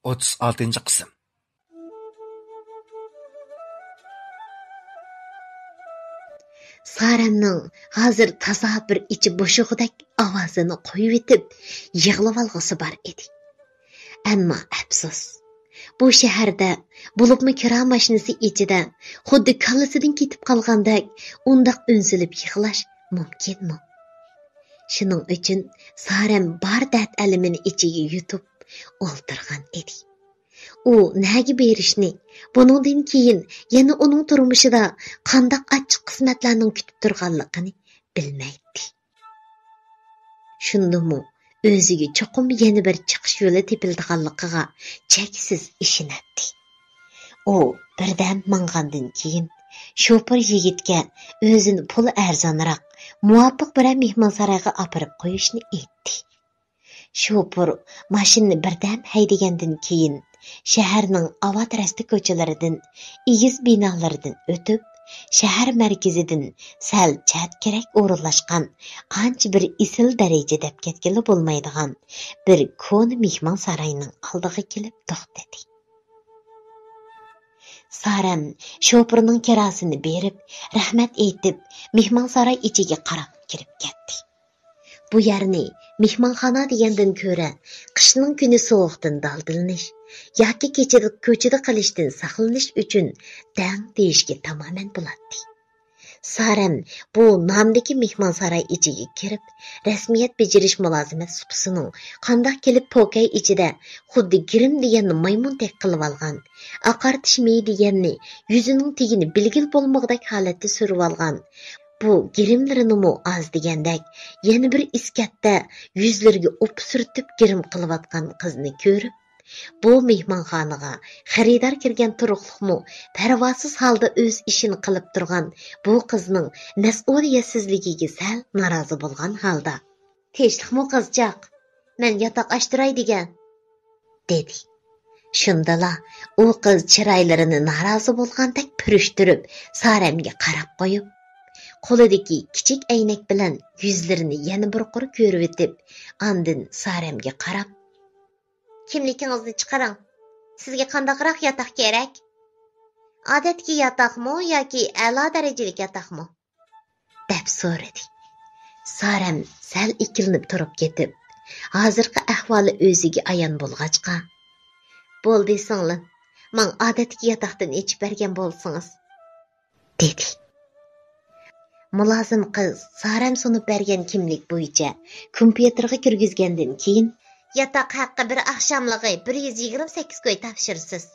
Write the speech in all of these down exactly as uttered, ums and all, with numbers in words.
ئوتتۇز ئالتىنچى قىسىم. سارەمنىڭ ھازىر تازا بىر ئىچى بوشىغۇدەك ئاۋازىنى قويۇۋېتىپ، يىغلىۋالغۇسى بار ئىدى. ئەمما ئەپسۇس، بۇ شەھەردە، بولۇپمۇ كىرا ماشىنىسى ئىچىدە خۇددى كاللىسىدىن كېتىپ قالغاندەك ئۇنداق ئۈن سېلىپ يىغلاش مۇمكىنمۇ؟ شۇنىڭ ئۈچۈن سارەم بار دەرد-ئەلىمىنى ئىچىگە يۇتۇپ ئولتۇرغان ئىدى. ئۇ نەگە بېرىشنى، بۇنىڭدىن كېيىن يەنە ئۇنىڭ تۇرمۇشىدا قانداق ئاچچىق قىسمەتلەرنىڭ كۈتۈپ تۇرغانلىقىنى بىلمەيتتى. شۇندىمۇ ئۆزىگە چوقۇم يەنە بىر چىقىش يولى تېپىلىدىغانلىقىغا چەكسىز ئىشىنەتتى. ئۇ بىردەم ماڭغاندىن كېيىن، شوپۇر يىگىتكە ئۆزىنى پۇلى ئەرزانراق، مۇۋاپىق بىرەر مېھمانسارايغا ئاپىرىپ قويۇشنى ئېيتتى. شوپۇر ماشىنىنى بىردەم ھەيدىگەندىن كېيىن، شەھەرنىڭ ئاۋات-رەستە كوچىلىرىدىن، ئېگىز بىنالىرىدىن ئۆتۈپ، شەھەر مەركىزىدىن سەل چەتكىرەك ئورۇنلاشقان ئانچە بىر ئېسىل دەرىجە دەپ كەتكىلى بولمايدىغان بىر كونا مېھمانساراينىڭ ئالدىغا كېلىپ توختىدى. سارەم شوپۇرنىڭ كىراسىنى بېرىپ، رەھمەت ئېيتىپ، مېھمانساراي ئىچىگە قاراپ كىرىپ كەتتى. بۇ يەرنى مېھمانخانا دېگەندىن كۆرە، قىشنىڭ كۈنى سوغۇقتىن دالدىلىنىش ياكى كېچىدە كوچىدا قېلىشتىن ساقلىنىش ئۈچۈن دەڭ دېيىشكە تامامەن بولاتتى. سارەم بۇ نامدىكى مېھمانساراي ئىچىگە كىرىپ، رەسمىيەت بېجىرىش مۇلازىمەت سۇپىسىنىڭ قانداق كېلىپ پوكەي ئىچىدە خۇددى گىرىم دېگەننى مايمۇندەك قىلىۋالغان، ئاقارتىش مېيى دېگەننى يۈزىنىڭ تېگىنى بىلگىلى بولمىغۇدەك ھالەتتە سۈرۈۋالغان، بۇ گىرىملىرىنىمۇ ئاز دېگەندەك يەنە بىر ئىسكەتتە يۈزلىرىگە ئوپا سۈرتۈپ گىرىم قىلىۋاتقان قىزنى كۆرۈپ، بۇ مېھمانخانىغا خېرىدار كىرگەن تۇرۇقلۇقمۇ پەرۋاسىز ھالدا ئۆز ئىشىنى قىلىپ تۇرغان بۇ قىزنىڭ مەسئۇلىيەتسىزلىكىگە سەل نارازى بولغان ھالدا، «تىنچلىقمۇ قىزچاق؟ مەن ياتاق ئاچتۇراي دېگەن.» دېدى. شۇندىلا ئۇ قىز چىرايلىرىنى نارازى بولغاندەك پۈرۈشتۈرۈپ، سارەمگە قاراپ قويۇپ، قولىدىكى كىچىك ئەينەك بىلەن يۈزلىرىنى يەنە بىر قۇر كۆرۈۋېتىپ، ئاندىن سارەمگە قاراپ، «كىملىكىڭىزنى چىقىرىڭ. سىزگە قانداقراق ياتاق كېرەك؟ ئادەتتىكى ياتاقمۇ ياكى ئەلا دەرىجىلىك ياتاقمۇ؟» دەپ سورىدى. سارەم سەل ئىككىلىنىپ تۇرۇپ كېتىپ، ھازىرقى ئەھۋالى ئۆزىگە ئايان بولغاچقا، «بولدى سىڭلىم، ماڭا ئادەتتىكى ياتاقتىن ئېچىپ بەرگەن بولسىڭىز.» دېدى. مۇلازىم قىز سارەم سۇنۇپ بەرگەن كىملىك بويىچە كومپيۇتېرغا كىرگۈزگەندىن كېيىن، «ياتاق ھەققى بىر ئاخشاملىقى بىر يۈز يىگىرمە سەككىز كوي تاپشۇرىسىز.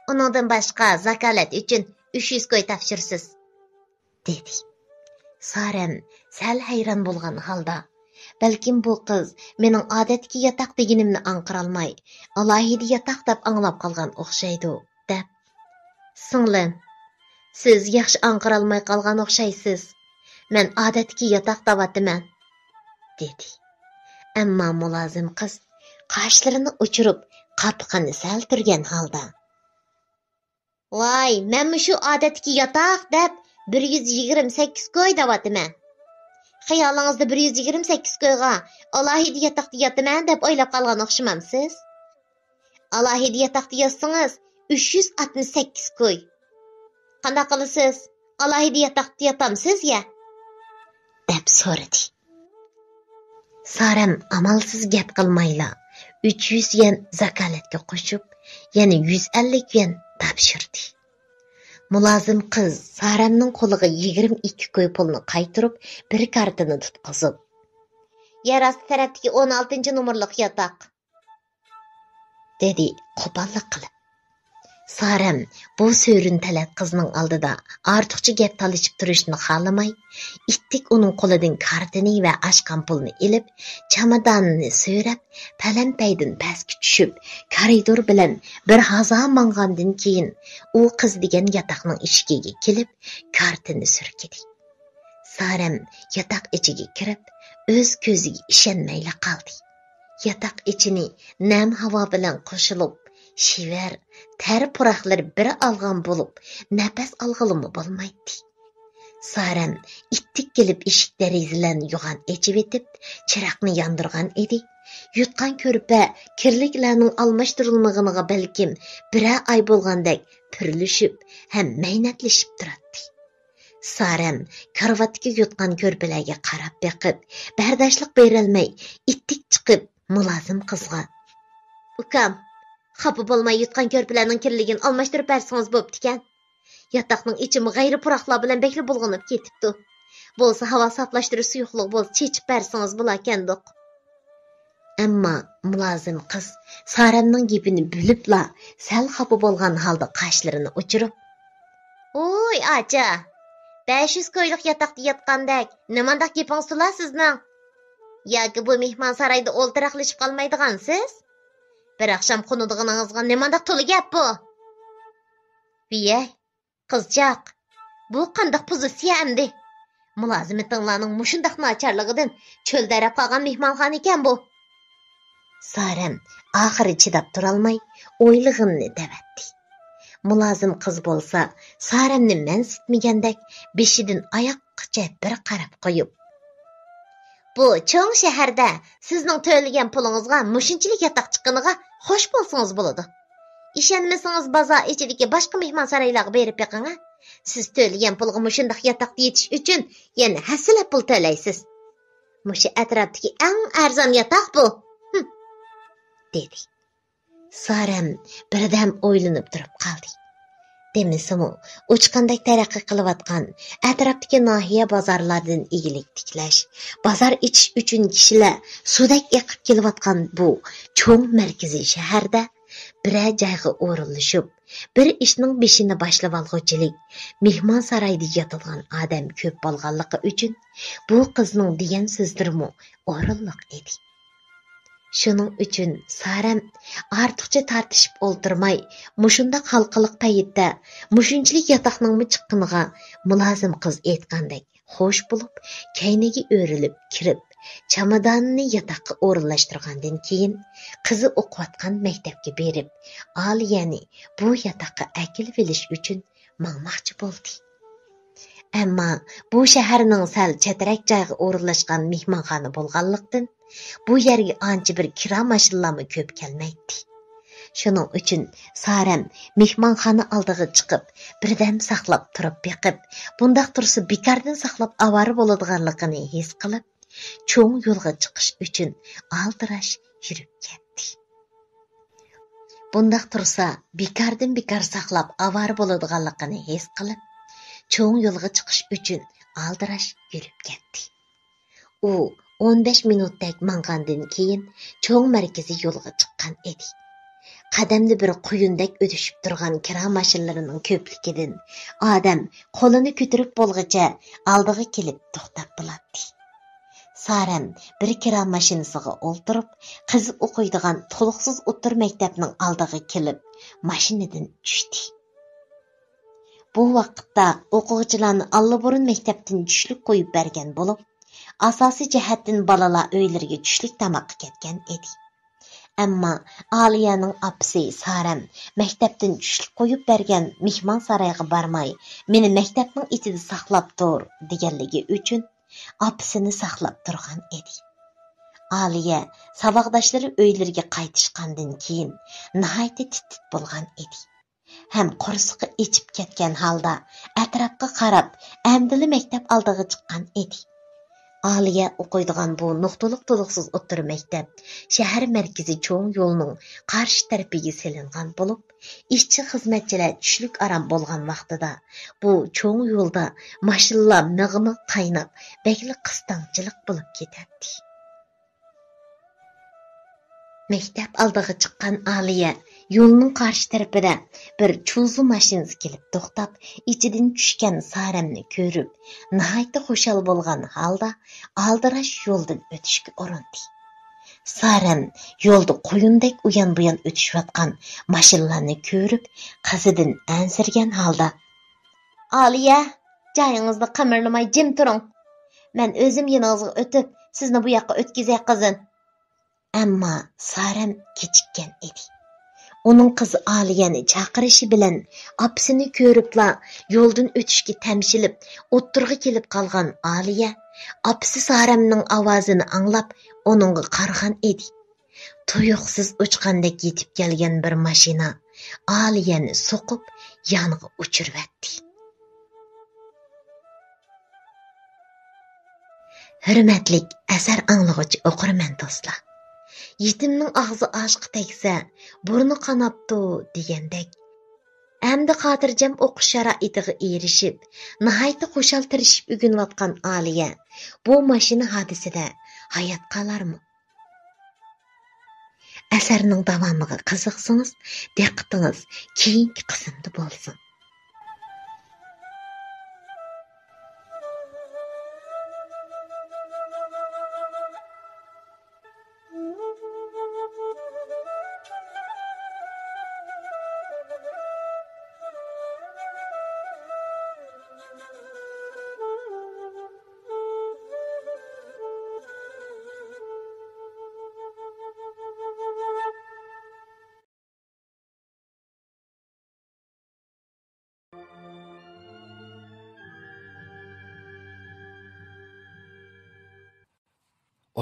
ئۇنىڭدىن باشقا زاكالەت ئۈچۈن ئۈچ يۈز كوي تاپشۇرىسىز.» دېدى. سارەم سەل ھەيران بولغان ھالدا، «بەلكىم بۇ قىز مېنىڭ ئادەتتىكى ياتاق دېگىنىمنى ئاڭقىرالماي، ئالاھىدە ياتاق دەپ ئاڭلاپ قالغان ئوخشايدۇ» دەپ، «سىڭلىم، سىز ياخشى ئاڭقىرالماي قالغان ئوخشايسىز. مەن ئادەتتىكى ياتاق دەۋاتىمەن.» دېدى. ئەمما مۇلازىم قىز قاشلىرىنى ئۇچۇرۇپ، قاپىقىنى سەل تۈرگەن ھالدا، «ۋاي، مەنمۇ شۇ ئادەتتىكى ياتاق دەپ بىر يۈز يىگىرمە سەككىز كوي دەۋاتىمەن. خىيالىڭىزدا بىر يۈز يىگىرمە سەككىز كويغا ئالاھىدە ياتاقتا ياتىمەن دەپ ئويلاپ قالغان ئوخشىمامسىز؟ ئالاھىدە ياتاقتا ياتسىڭىز، ئۈچ يۈز ئاتمىش سەككىز كوي. قانداق قىلىسىز؟ ئالاھىدە ياتاقتا ياتامسىز يا؟» دەپ سورىدى. سارەم ئامالسىز گەپ قىلمايلا، ئۈچ يۈز يۈەن زاكالەتكە قوشۇپ، يەنە يۈز ئەللىك يۈەن تاپشۇردى. مۇلازىم قىز سارەمنىڭ قولىغا يىگىرمە ئىككى كوي پۇلنى قايتۇرۇپ، بىر كارتىنى تۇتقۇزۇپ، «يەر ئاستى تەرەپتىكى ئون ئالتىنچى نومۇرلۇق ياتاق.» دېدى قوپاللىق قىلىپ. سارەم بۇ سۆرۈن تەلەت قىزنىڭ ئالدىدا ئارتۇقچە گەپ تالىشىپ تۇرۇشنى خالىماي، ئىتتىك ئۇنىڭ قولىدىن كارتىنى ۋە ئاچقان پۇلنى ئېلىپ، چامادانىنى سۆرەپ، پەلەمپەيدىن پەسكە چۈشۈپ، كارىدور بىلەن بىر ھازا ماڭغاندىن كېيىن، ئۇ قىز دېگەن ياتاقنىڭ ئىشىكىگە كېلىپ، كارتىنى سۈركىدى. سارەم ياتاق ئىچىگە كىرىپ، ئۆز كۆزىگە ئىشەنمەيلا قالدى. ياتاق ئىچىنى نەم ھاۋا بىلەن قوشۇلۇپ، شىۋەر، تەر پۇراقلىرى بىر ئالغان بولۇپ، نەپەس ئالغىلىمۇ بولمايتتى. سارەم ئىتتىك كېلىپ ئىشىك دېرىزىلەرنى يوغان ئېچىۋېتىپ، چىراغنى ياندۇرغان ئىدى. يۇتقان كۆرپە كىرلىكلەرنىڭ ئالماشتۇرۇلمىغىنىغا بەلكىم بىرەر ئاي بولغاندەك پۈرلىشىپ ھەم مەينەتلىشىپ تۇراتتى. سارەم كارىۋاتتىكى يۇتقان كۆرپىلەرگە قاراپ بېقىپ، بەرداشلىق بېرەلمەي ئىتتىك چىقىپ، مۇلازىم قىزغا: «ئۇكام، خاپا بولماي يۇتقان كۆرپىلەرنىڭ كىرلىكىنى ئالماشتۇرۇپ بەرسىڭىز بوپتىكەن. ياتاقنىڭ ئىچىمۇ غەيرىي پۇراقلار بىلەن بەكلا بۇلغىنىپ كېتىپتۇ. بولسا ھاۋا ساپلاشتۇرۇش سۇيۇقلۇقى بولسا چېچىپ بەرسىڭىز بولاكەندۇق.» ئەمما مۇلازىم قىز سارەمنىڭ گېپىنى بۆلۈپلا، سەل خاپا بولغان ھالدا قاشلىرىنى ئۇچۇرۇپ: «ۋوي ئاچا، بەش يۈز كويلۇق ياتاقتا ياتقاندەك نېمانداق گېپىڭىز تولا سىزنىڭ؟ ياكى بۇ مېھمانسارايدا ئولتۇراقلىشىپ قالمايدىغانسىز؟ بىر ئاخشام قونىدىغىنىڭىزغا نېمانداق تولا گەپ بۇ؟» «ۋىيەي، قىزچاق، بۇ قانداق پوزىتسىيە ئەمدى؟ مۇلازىمىتىڭلارنىڭ مۇشۇنداق ناچارلىقىدىن چۆلدەرەپ قالغان مېھمانخانا ئىكەن بۇ.» سارەم ئاخىرى چىداپ تۇرالماي ئويلىغىنىنى دەۋەتتى. مۇلازىم قىز بولسا سارەمنى مەنسىتمىگەندەك بېشىدىن ئاياققىچە بىر قاراپ قويۇپ: «بۇ چوڭ شەھەردە سىزنىڭ تۆلىگەن پۇلىڭىزغا مۇشۇنچىلىك ياتاق چىققىنىغا خوش بولسىڭىز بولىدۇ. ئىشەنمىسىڭىز بازار ئىچىدىكى باشقا مېھمانسارايلارغا بېرىپ بېقىڭ ھە. سىز تۆلىگەن پۇلغا مۇشۇنداق ياتاقتا يېتىش ئۈچۈن يەنە ھەسسىلەپ پۇل تۆلەيسىز. مۇشۇ ئەتراپتىكى ئەڭ ئەرزان ياتاق بۇ.» ھىم. دېدى. سارەم بىردەم ئويلىنىپ تۇرۇپ قالدى. دېمىسىمۇ، ئۇچقاندەك تەرەققىي قىلىۋاتقان ئەتراپتىكى ناھىيە بازارلاردىن ئىگىلىك تىكلەش، بازار ئېچىش ئۈچۈن كىشىلەر سۇدەك ئېقىپ كېلىۋاتقان بۇ چوڭ مەركىزىي شەھەردە بىرەر جايغا ئورۇنلىشىپ، بىر ئىشنىڭ بېشىنى باشلىۋالغۇچىلىك مېھمانسارايدا ياتىدىغان ئادەم كۆپ بولغانلىقى ئۈچۈن، بۇ قىزنىڭ دېگەن سۆزلىرىمۇ ئورۇنلۇق ئىدى. شۇنىڭ ئۈچۈن سارەم ئارتۇقچە تارتىشىپ ئولتۇرماي، مۇشۇنداق ھالقىلىق پەيتتە مۇشۇنچىلىك ياتاقنىڭمۇ چىققىنىغا مۇلازىم قىز ئېيتقاندەك خوش بولۇپ، كەينىگە ئۆرۈلۈپ كىرىپ، چامادانىنى ياتاققا ئورۇنلاشتۇرغاندىن كېيىن، قىزى ئوقۇۋاتقان مەكتەپكە بېرىپ، ئالىيەنى بۇ ياتاققا ئەكېلىۋېلىش ئۈچۈن ماڭماقچى بولدى. ئەمما بۇ شەھەرنىڭ سەل چەترەك جايغا ئورۇنلاشقان مېھمانخانا بولغانلىقتىن، بۇ يەرگە ئانچە بىر كىرا ماشىنىلارمۇ كۆپ كەلمەيتتى. شۇنىڭ ئۈچۈن سارەم مېھمانخانا ئالدىغا چىقىپ، بىردەم ساقلاپ تۇرۇپ بېقىپ، بۇنداق تۇرسا بىكاردىن ساقلاپ ئاۋارە بولىدىغانلىقىنى ھېس قىلىپ، چوڭ يولغا چىقىش ئۈچۈن ئالدىراش يۈرۈپ كەتتى. بۇنداق تۇرسا بىكاردىن بىكار ساقلاپ ئاۋارە بولىدىغانلىقىنى ھېس قىلىپ، چوڭ يولغا چىقىش ئۈچۈن ئالدىراش يۈرۈپ كەتتى. ئۇ ئون بەش مىنۇتتەك ماڭغاندىن كېيىن، چوڭ مەركىزىي يولغا چىققان ئىدى. قەدەمدە بىر قۇيۇندەك ئۆتۈشۈپ تۇرغان كىرا ماشىنىلىرىنىڭ كۆپلۈكىدىن ئادەم قولىنى كۆتۈرۈپ بولغۇچە ئالدىغا كېلىپ توختاپ بولاتتى. سارەم بىر كىرا ماشىنىسىغا ئولتۇرۇپ، قىزى ئوقۇيدىغان تولۇقسىز ئوتتۇرا مەكتەپنىڭ ئالدىغا كېلىپ، ماشىنىدىن چۈشتى. بۇ ۋاقىتتا ئوقۇغۇچىلارنى ئاللىبۇرۇن مەكتەپتىن چۈشلۈك قويۇپ بەرگەن بولۇپ، ئاساسىي جەھەتتىن بالىلار ئۆيلىرىگە چۈشلۈك تاماققا كەتكەن ئىدى. ئەمما ئالىيەنىڭ ئاپىسى سارەم مەكتەپتىن چۈشلۈك قويۇپ بەرگەن مېھمانسارايغا بارماي، مېنى مەكتەپنىڭ ئىچىدە ساقلاپ تۇر دېگەنلىكى ئۈچۈن، ئاپىسىنى ساقلاپ تۇرغان ئىدى. ئالىيە ساۋاقداشلىرى ئۆيلىرىگە قايتىشقاندىن كېيىن، ناھايىتى تىت-تىت بولغان ئىدى. ھەم قورسىقى ئېچىپ كەتكەن ھالدا ئەتراپقا قاراپ، ئەمدىلا مەكتەپ ئالدىغا چىققان ئىدى. ئالىيە ئوقۇيدىغان بۇ نۇقتىلىق تولۇقسىز ئوتتۇرا مەكتەپ شەھەر مەركىزى چوڭ يولنىڭ قارشى تەرىپىگە سېلىنغان بولۇپ، ئىشچى-خىزمەتچىلەر چۈشلۈك ئارام بولغان ۋاقتىدا بۇ چوڭ يولدا ماشىنىلار مىغ-مىغ قايناپ، بەكلا قىستاڭچىلىق بولۇپ كېتەتتى. مەكتەپ ئالدىغا چىققان ئالىيە يولنىڭ قارشى تەرىپىدە بىر چۇزۇ ماشىنىسى كېلىپ توختاپ، ئىچىدىن چۈشكەن سارەمنى كۆرۈپ، ناھايىتى خۇشال بولغان ھالدا ئالدىراش يولدىن ئۆتۈشكە ئۇرۇندى. سارەم يولدا قۇيۇندەك ئۇيان-بۇيان ئۆتۈشۈۋاتقان ماشىنىلارنى كۆرۈپ، قىزىدىن ئەنسىرىگەن ھالدا: «ئالىيە، جايىڭىزدا قىمىرلىماي جىم تۇرۇڭ. مەن ئۆزۈم يېنىڭىزغا ئۆتۈپ، سىزنى بۇ ياققا ئۆتكۈزەي، قىزىم.» ئەمما سارەم كېچىككەن ئىدى. ئۇنىڭ قىزى ئالىيەنى چاقىرىشى بىلەن، ئاپىسىنى كۆرۈپلا يولدىن ئۆتۈشكە تەمشىلىپ، ئوتتۇرىغا كېلىپ قالغان ئالىيە ئاپىسى سارەمنىڭ ئاۋازىنى ئاڭلاپ، ئۇنىڭغا قارىغان ئىدى. تۇيۇقسىز ئۇچقاندەك يېتىپ كەلگەن بىر ماشىنا ئالىيەنى سوقۇپ، يانغا ئۇچۇرۇۋەتتى. ھۆرمەتلىك ئەسەر ئاڭلىغۇچى ئوقۇرمەن دوستلار! يېتىمنىڭ ئاغزى ئاشقا تەگسە، بۇرنى قاناپتۇ دېگەندەك، ئەمدى خاتىرجەم ئوقۇش شارائىتىغا ئېرىشىپ، ناھايىتى خۇشال تىرىشىپ ئۆگىنىۋاتقان ئالىيە بۇ ماشىنا ھادىسىدە ھايات قالارمۇ؟ ئەسەرنىڭ داۋامىغا قىزىقسىڭىز، دىققىتىڭىز كېيىنكى قىسىمدا بولسۇن.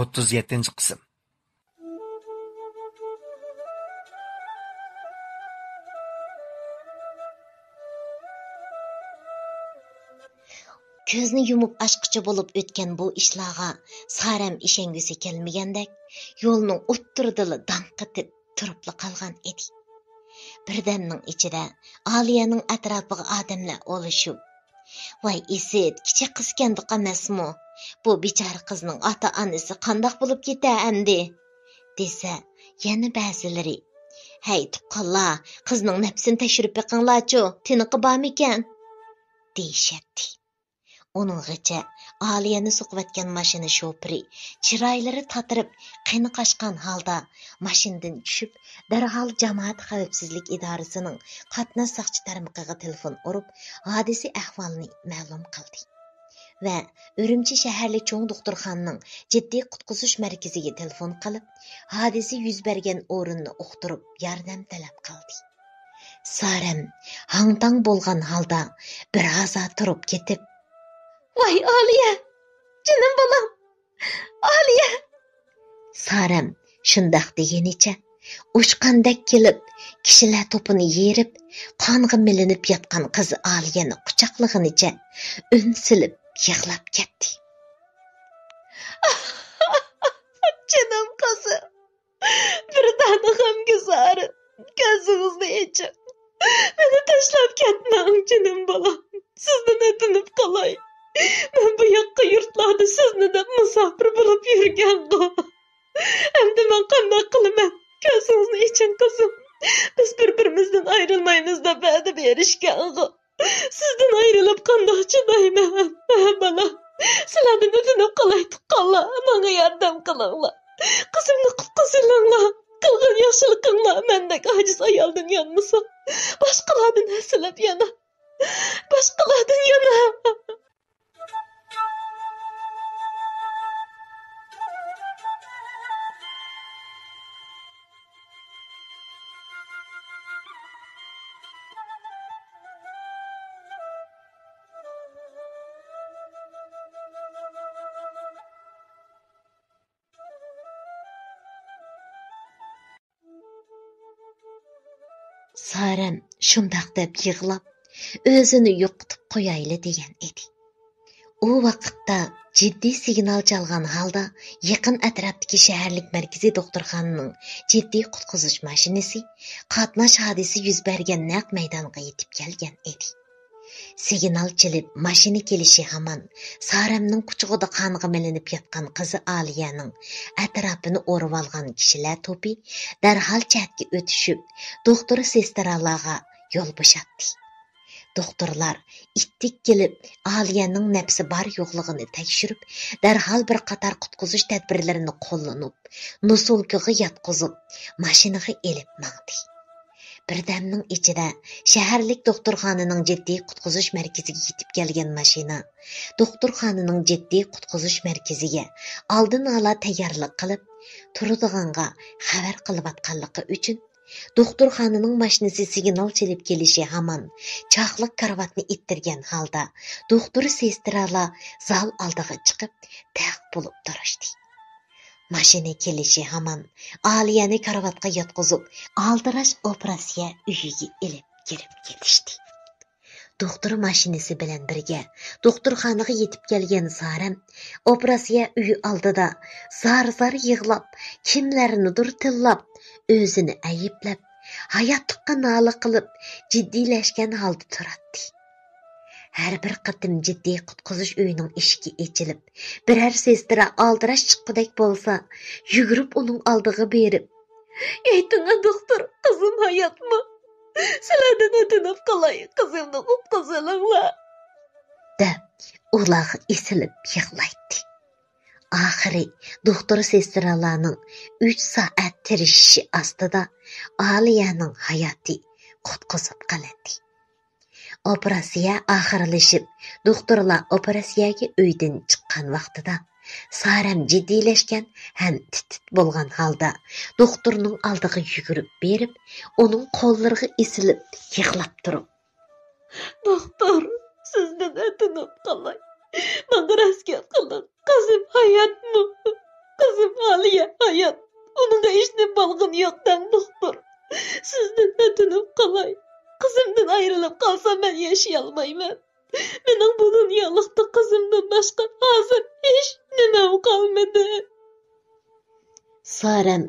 ئوتتۇز يەتتىنچى قىسىم. كۆزنى يۇمۇپ ئاچقۇچە بولۇپ ئۆتكەن بۇ ئىشلارغا سارەم ئىشەنگۈسى كەلمىگەندەك، يولنىڭ ئوتتۇرىدىلا داڭ قېتىپ تۇرۇپلا قالغان ئىدى. بىردەمنىڭ ئىچىدە ئالىيەنىڭ ئەتراپىغا ئادەملەر ئولىشىپ، «ۋاي ئىسىت، كىچىك قىزكەندۇق ئەمەسمۇ؟ بۇ بىچارە قىزنىڭ ئاتا-ئانىسى قانداق بولۇپ كېتە ئەمدى؟» دېسە، يەنە بەزىلىرى، «ھەي تۇغقانلار، قىزنىڭ نەپسىنى تەكشۈرۈپ بېقىڭلارچۇ، تىنىقى بارمىكەن؟» دېيىشەتتى. ئۇنىڭغىچە ئالىيەنى سوقۇۋەتكەن ماشىنا شوپۇرى چىرايلىرى تاتىرىپ، قېنى قاچقان ھالدا ماشىنىدىن چۈشۈپ، دەرھال جامائەت خەۋپسىزلىك ئىدارىسىنىڭ قاتناش ساقچى تارمىقىغا تېلېفون ئۇرۇپ، ھادىسە ئەھۋالىنى مەلۇم قىلدى ۋە ئۈرۈمچى شەھەرلىك چوڭ دوختۇرخانىنىڭ جىددىي قۇتقۇزۇش مەركىزىگە تېلېفون قىلىپ، ھادىسە يۈز بەرگەن ئورۇننى ئۇقتۇرۇپ، ياردەم تەلەپ قىلدى. سارەم ھاڭ-تاڭ بولغان ھالدا بىر ھازا تۇرۇپ كېتىپ، «ۋاي ئالىيە! جېنىم بالام! ئالىيە!» سارەم شۇنداق دېگىنىچە ئۇچقاندەك كېلىپ، كىشىلەر توپىنى يېرىپ، قانغا مىلىنىپ ياتقان قىزى ئالىيەنى قۇچاقلىغىنىچە ئۈن سېلىپ يىغلاپ كەتتى. جېنىم قىزىم! بىر دانە غەمگە زارىم، كۆزىڭىزنى ئېچىڭ. مېنى تاشلاپ كەتمەڭ، جېنىم بالام. سىزدىن ئۆتۈنۈپ قالاي. مەن بۇ ياققا يۇرتلاردا سىزنى دەپ مۇساپىر بولۇپ يۈرگەنغۇ. ئەمدى مەن قانداق قىلىمەن؟ كۆزىڭىزنى ئېچىڭ، قىزىم. بىز بىر-بىرىمىزدىن ئايرىلمايمىز دەپ ۋەدە بېرىشكەنغۇ. سىزدىن ئايرىلىپ قانداق چىدايمەن؟ ھە، بالام، سىلەردىن ئۆتۈنۈپ قالاي، تۇغقانلار، ماڭا ياردەم قىلىڭلار. قىزىمنى قۇتقۇزۇۋېلىڭلار. قىلغان ياخشىلىقىڭلار مەندەك ئاجىز ئايالدىن يانمىسا، باشقىلاردىن ھەسسىلەپ يانا. باشقىلاردىن يانا. سارەم شۇنداق دەپ يىغلاپ، ئۆزىنى يوقىتىپ قويايلى دېگەن ئىدى. ئۇ ۋاقىتتا جىددىي سىگنال چالغان ھالدا يېقىن ئەتراپتىكى شەھەرلىك مەركىزىي دوختۇرخانىنىڭ جىددىي قۇتقۇزۇش ماشىنىسى قاتناش ھادىسە يۈز بەرگەن نەق مەيدانغا يېتىپ كەلگەن ئىدى. سىگنال چېلىپ ماشىنا كېلىشى ھامان سارەمنىڭ قۇچىقىدا قانغا مىلىنىپ ياتقان قىزى ئالىيەنىڭ ئەتراپىنى ئورىۋالغان كىشىلەر توپى دەرھال چەتكە ئۆتۈشۈپ، دوختۇر سېسترالارغا يول بوشاتتى. دوختۇرلار ئىتتىك كېلىپ، ئالىيەنىڭ نەپسى بار يوقلۇقىنى تەكشۈرۈپ، دەرھال بىر قاتار قۇتقۇزۇش تەدبىرلىرىنى قوللىنىپ، نوسۇلكىغا ياتقۇزۇپ، ماشىنىغا ئېلىپ ماڭدى. بىردەمنىڭ ئىچىدە شەھەرلىك دوختۇرخانىنىڭ جىددىي قۇتقۇزۇش مەركىزىگە يېتىپ كەلگەن ماشىنا دوختۇرخانىنىڭ جىددىي قۇتقۇزۇش مەركىزىگە ئالدىن ئالا تەييارلىق قىلىپ، تۇرىدىغانغا خەۋەر قىلىۋاتقانلىقى ئۈچۈن، دوختۇرخانىنىڭ ماشىنىسى سىگنال چېلىپ كېلىشى ھامان چاقلىق كارىۋاتنى ئىتتىرگەن ھالدا دوختۇر سېسترالار زال ئالدىغا چىقىپ، تەق بولۇپ تۇرۇشتى. ماشىنا كېلىشى ھامان ئالىيەنى كارىۋاتقا ياتقۇزۇپ، ئالدىراش ئوپېراتسىيە ئۆيىگە ئېلىپ كىرىپ كېتىشتى. دوختۇر ماشىنىسى بىلەن بىرگە دوختۇرخانىغا يېتىپ كەلگەن سارەم ئوپېراتسىيە ئۆيى ئالدىدا زار-زار يىغلاپ، كىملەرنىدۇر تىللاپ، ئۆزىنى ئەيىبلەپ، ھاياتلىققا نالە قىلىپ، جىددىيلەشكەن ھالدا تۇراتتى. ھەر بىر قېتىم جىددىي قۇتقۇزۇش ئۆيىنىڭ ئىشىكى ئېچىلىپ، بىرەر سېسترا ئالدىراش چىققۇدەك بولسا، يۈگۈرۈپ ئۇنىڭ ئالدىغا بېرىپ، «ئېيتىڭە، دوختۇر، قىزىم ھاياتمۇ؟ سىلەردىن ئۆتۈنۈپ قالاي، قىزىمنى قۇتقۇزۇۋېلىڭلار!» دەپ، ئۇلارغا ئېسىلىپ يىغلايتتى. ئاخىرى دوختۇر سېسترالارنىڭ ئۈچ سائەت تىرىشىشى ئاستىدا ئالىيەنىڭ ھاياتى قۇتقۇزۇپ قېلىندى. ئوپېراتسىيە ئاخىرلىشىپ، دوختۇرلار ئوپېراتسىيەگە ئۆيدىن چىققان ۋاقتىدا، سارەم جىددىيلەشكەن ھەم تىت-تىت بولغان ھالدا دوختۇرنىڭ ئالدىغا يۈگۈرۈپ بېرىپ، ئۇنىڭ قوللىرىغا ئېسىلىپ يىغلاپ تۇرۇپ، «دوختۇر، سىزدىن ئۆتۈنۈپ قالاي، ماڭا راست گەپ قىلىڭ. قىزىم ھاياتمۇ؟ قىزىم ئالىيە ھايات. ئۇنىڭغا ھېچنېمە بولغىنى يوق دەڭ، دوختۇر. سىزدىن ئۆتۈنۈپ قالاي. قىزىمدىن ئايرىلىپ قالسام، مەن ياشىيالمايمەن. مېنىڭ بۇ دۇنيالىقتا قىزىمدىن باشقا ھازىر ھېچنېمەم قالمىدى.» سارەم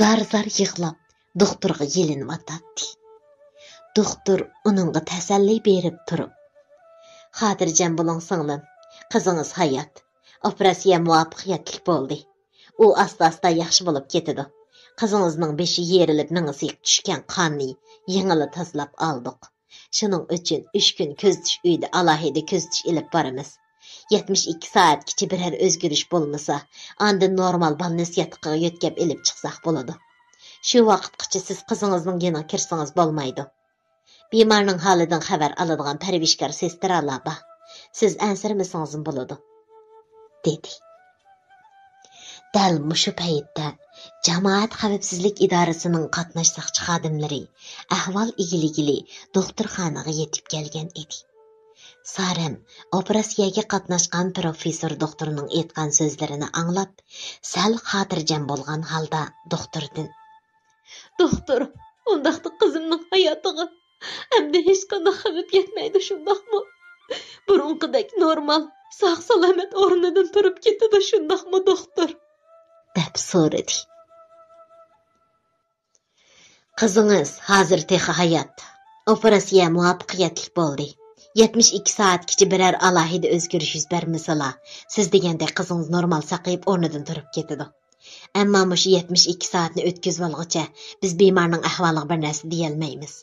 زار-زار يىغلاپ، دوختۇرغا يېلىنىۋاتاتتى. دوختۇر ئۇنىڭغا تەسەللى بېرىپ تۇرۇپ، «خاتىرجەم بولۇڭ، سىڭلىم. قىزىڭىز ھايات. ئوپېراتسىيە مۇۋەپپەقىيەتلىك بولدى. ئۇ ئاستا-ئاستا ياخشى بولۇپ كېتىدۇ. قىزىڭىزنىڭ بېشى يېرىلىپ، مېڭىسىگە چۈشكەن قاننى يېڭىلا تازىلاپ ئالدۇق. شۇنىڭ ئۈچۈن ئۈچ كۈن كۆزىتىش ئۆيىدە ئالاھىدە كۆزىتىش ئېلىپ بارىمىز. يەتمىش ئىككى سائەتكىچە بىرەر ئۆزگىرىش بولمىسا، ئاندىن نورمال بالنىس ياتىقىغا يۆتكەپ ئېلىپ چىقساق بولىدۇ. شۇ ۋاقىتقىچە سىز قىزىڭىزنىڭ يېنىغا كىرسىڭىز بولمايدۇ. بىمارنىڭ ھالىدىن خەۋەر ئالىدىغان پەرۋىشكار سېسترالار بار. سىز ئەنسىرىمىسىڭىزمۇ بولىدۇ.» دېدى. دەل مۇشۇ پەيتتە جامائەت خەۋپسىزلىك ئىدارىسىنىڭ قاتناش ساقچى خادىملىرى ئەھۋال ئىگىلىگىلى دوختۇرخانىغا يېتىپ كەلگەن ئىدى. سارەم ئوپېراتسىيەگە قاتناشقان پروفېسسور دوختۇرنىڭ ئېيتقان سۆزلىرىنى ئاڭلاپ، سەل خاتىرجەم بولغان ھالدا دوختۇردىن، «دوختۇر، ئۇنداقتا قىزىمنىڭ ھاياتىغا ئەمدى ھېچقانداق خەۋپ يەتمەيدۇ، شۇنداقمۇ؟ بۇرۇنقىدەك نورمال، ساق-سالامەت ئورنىدىن تۇرۇپ كېتىدۇ، شۇنداقمۇ، دوختۇر؟» دەپ سورىدى. «قىزىڭىز ھازىر تېخى ھايات. ئوپېراتسىيە مۇۋەپپەقىيەتلىك بولدى. يەتمىش ئىككى سائەتكىچە بىرەر ئالاھىدە ئۆزگىرىش يۈز بەرمىسىلا، سىز دېگەندەك قىزىڭىز نورمال ساقىيىپ ئورنىدىن تۇرۇپ كېتىدۇ. ئەمما مۇشۇ يەتمىش ئىككى سائەتنى ئۆتكۈزۈۋالغۇچە بىز بىمارنىڭ ئەھۋالىغا بىر نەرسە دېيەلمەيمىز.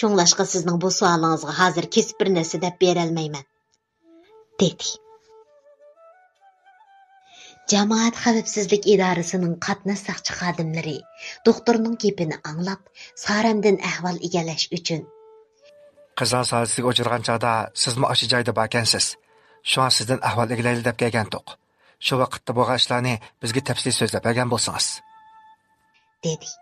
شۇڭلاشقا سىزنىڭ بۇ سوئالىڭىزغا ھازىر كېسىپ بىر نەرسە دەپ بېرەلمەيمەن.» دېدى. جامائەت خەۋپسىزلىك ئىدارىسىنىڭ قاتناش ساقچى خادىملىرى دوختۇرنىڭ گېپىنى ئاڭلاپ، سارەمدىن ئەھۋال ئىگىلەش ئۈچۈن، «قىزىڭىز ھادىسىگە ئۇچرىغان چاغدا سىزمۇ ئاشۇ جايدا باركەنسىز. شۇڭا سىزدىن ئەھۋال ئىگىلەيلى دەپ كەلگەنتۇق. شۇ ۋاقىتتا بولغان ئىشلارنى بىزگە تەپسىلىي سۆزلەپ بەرگەن بولسىڭىز.» دېدى.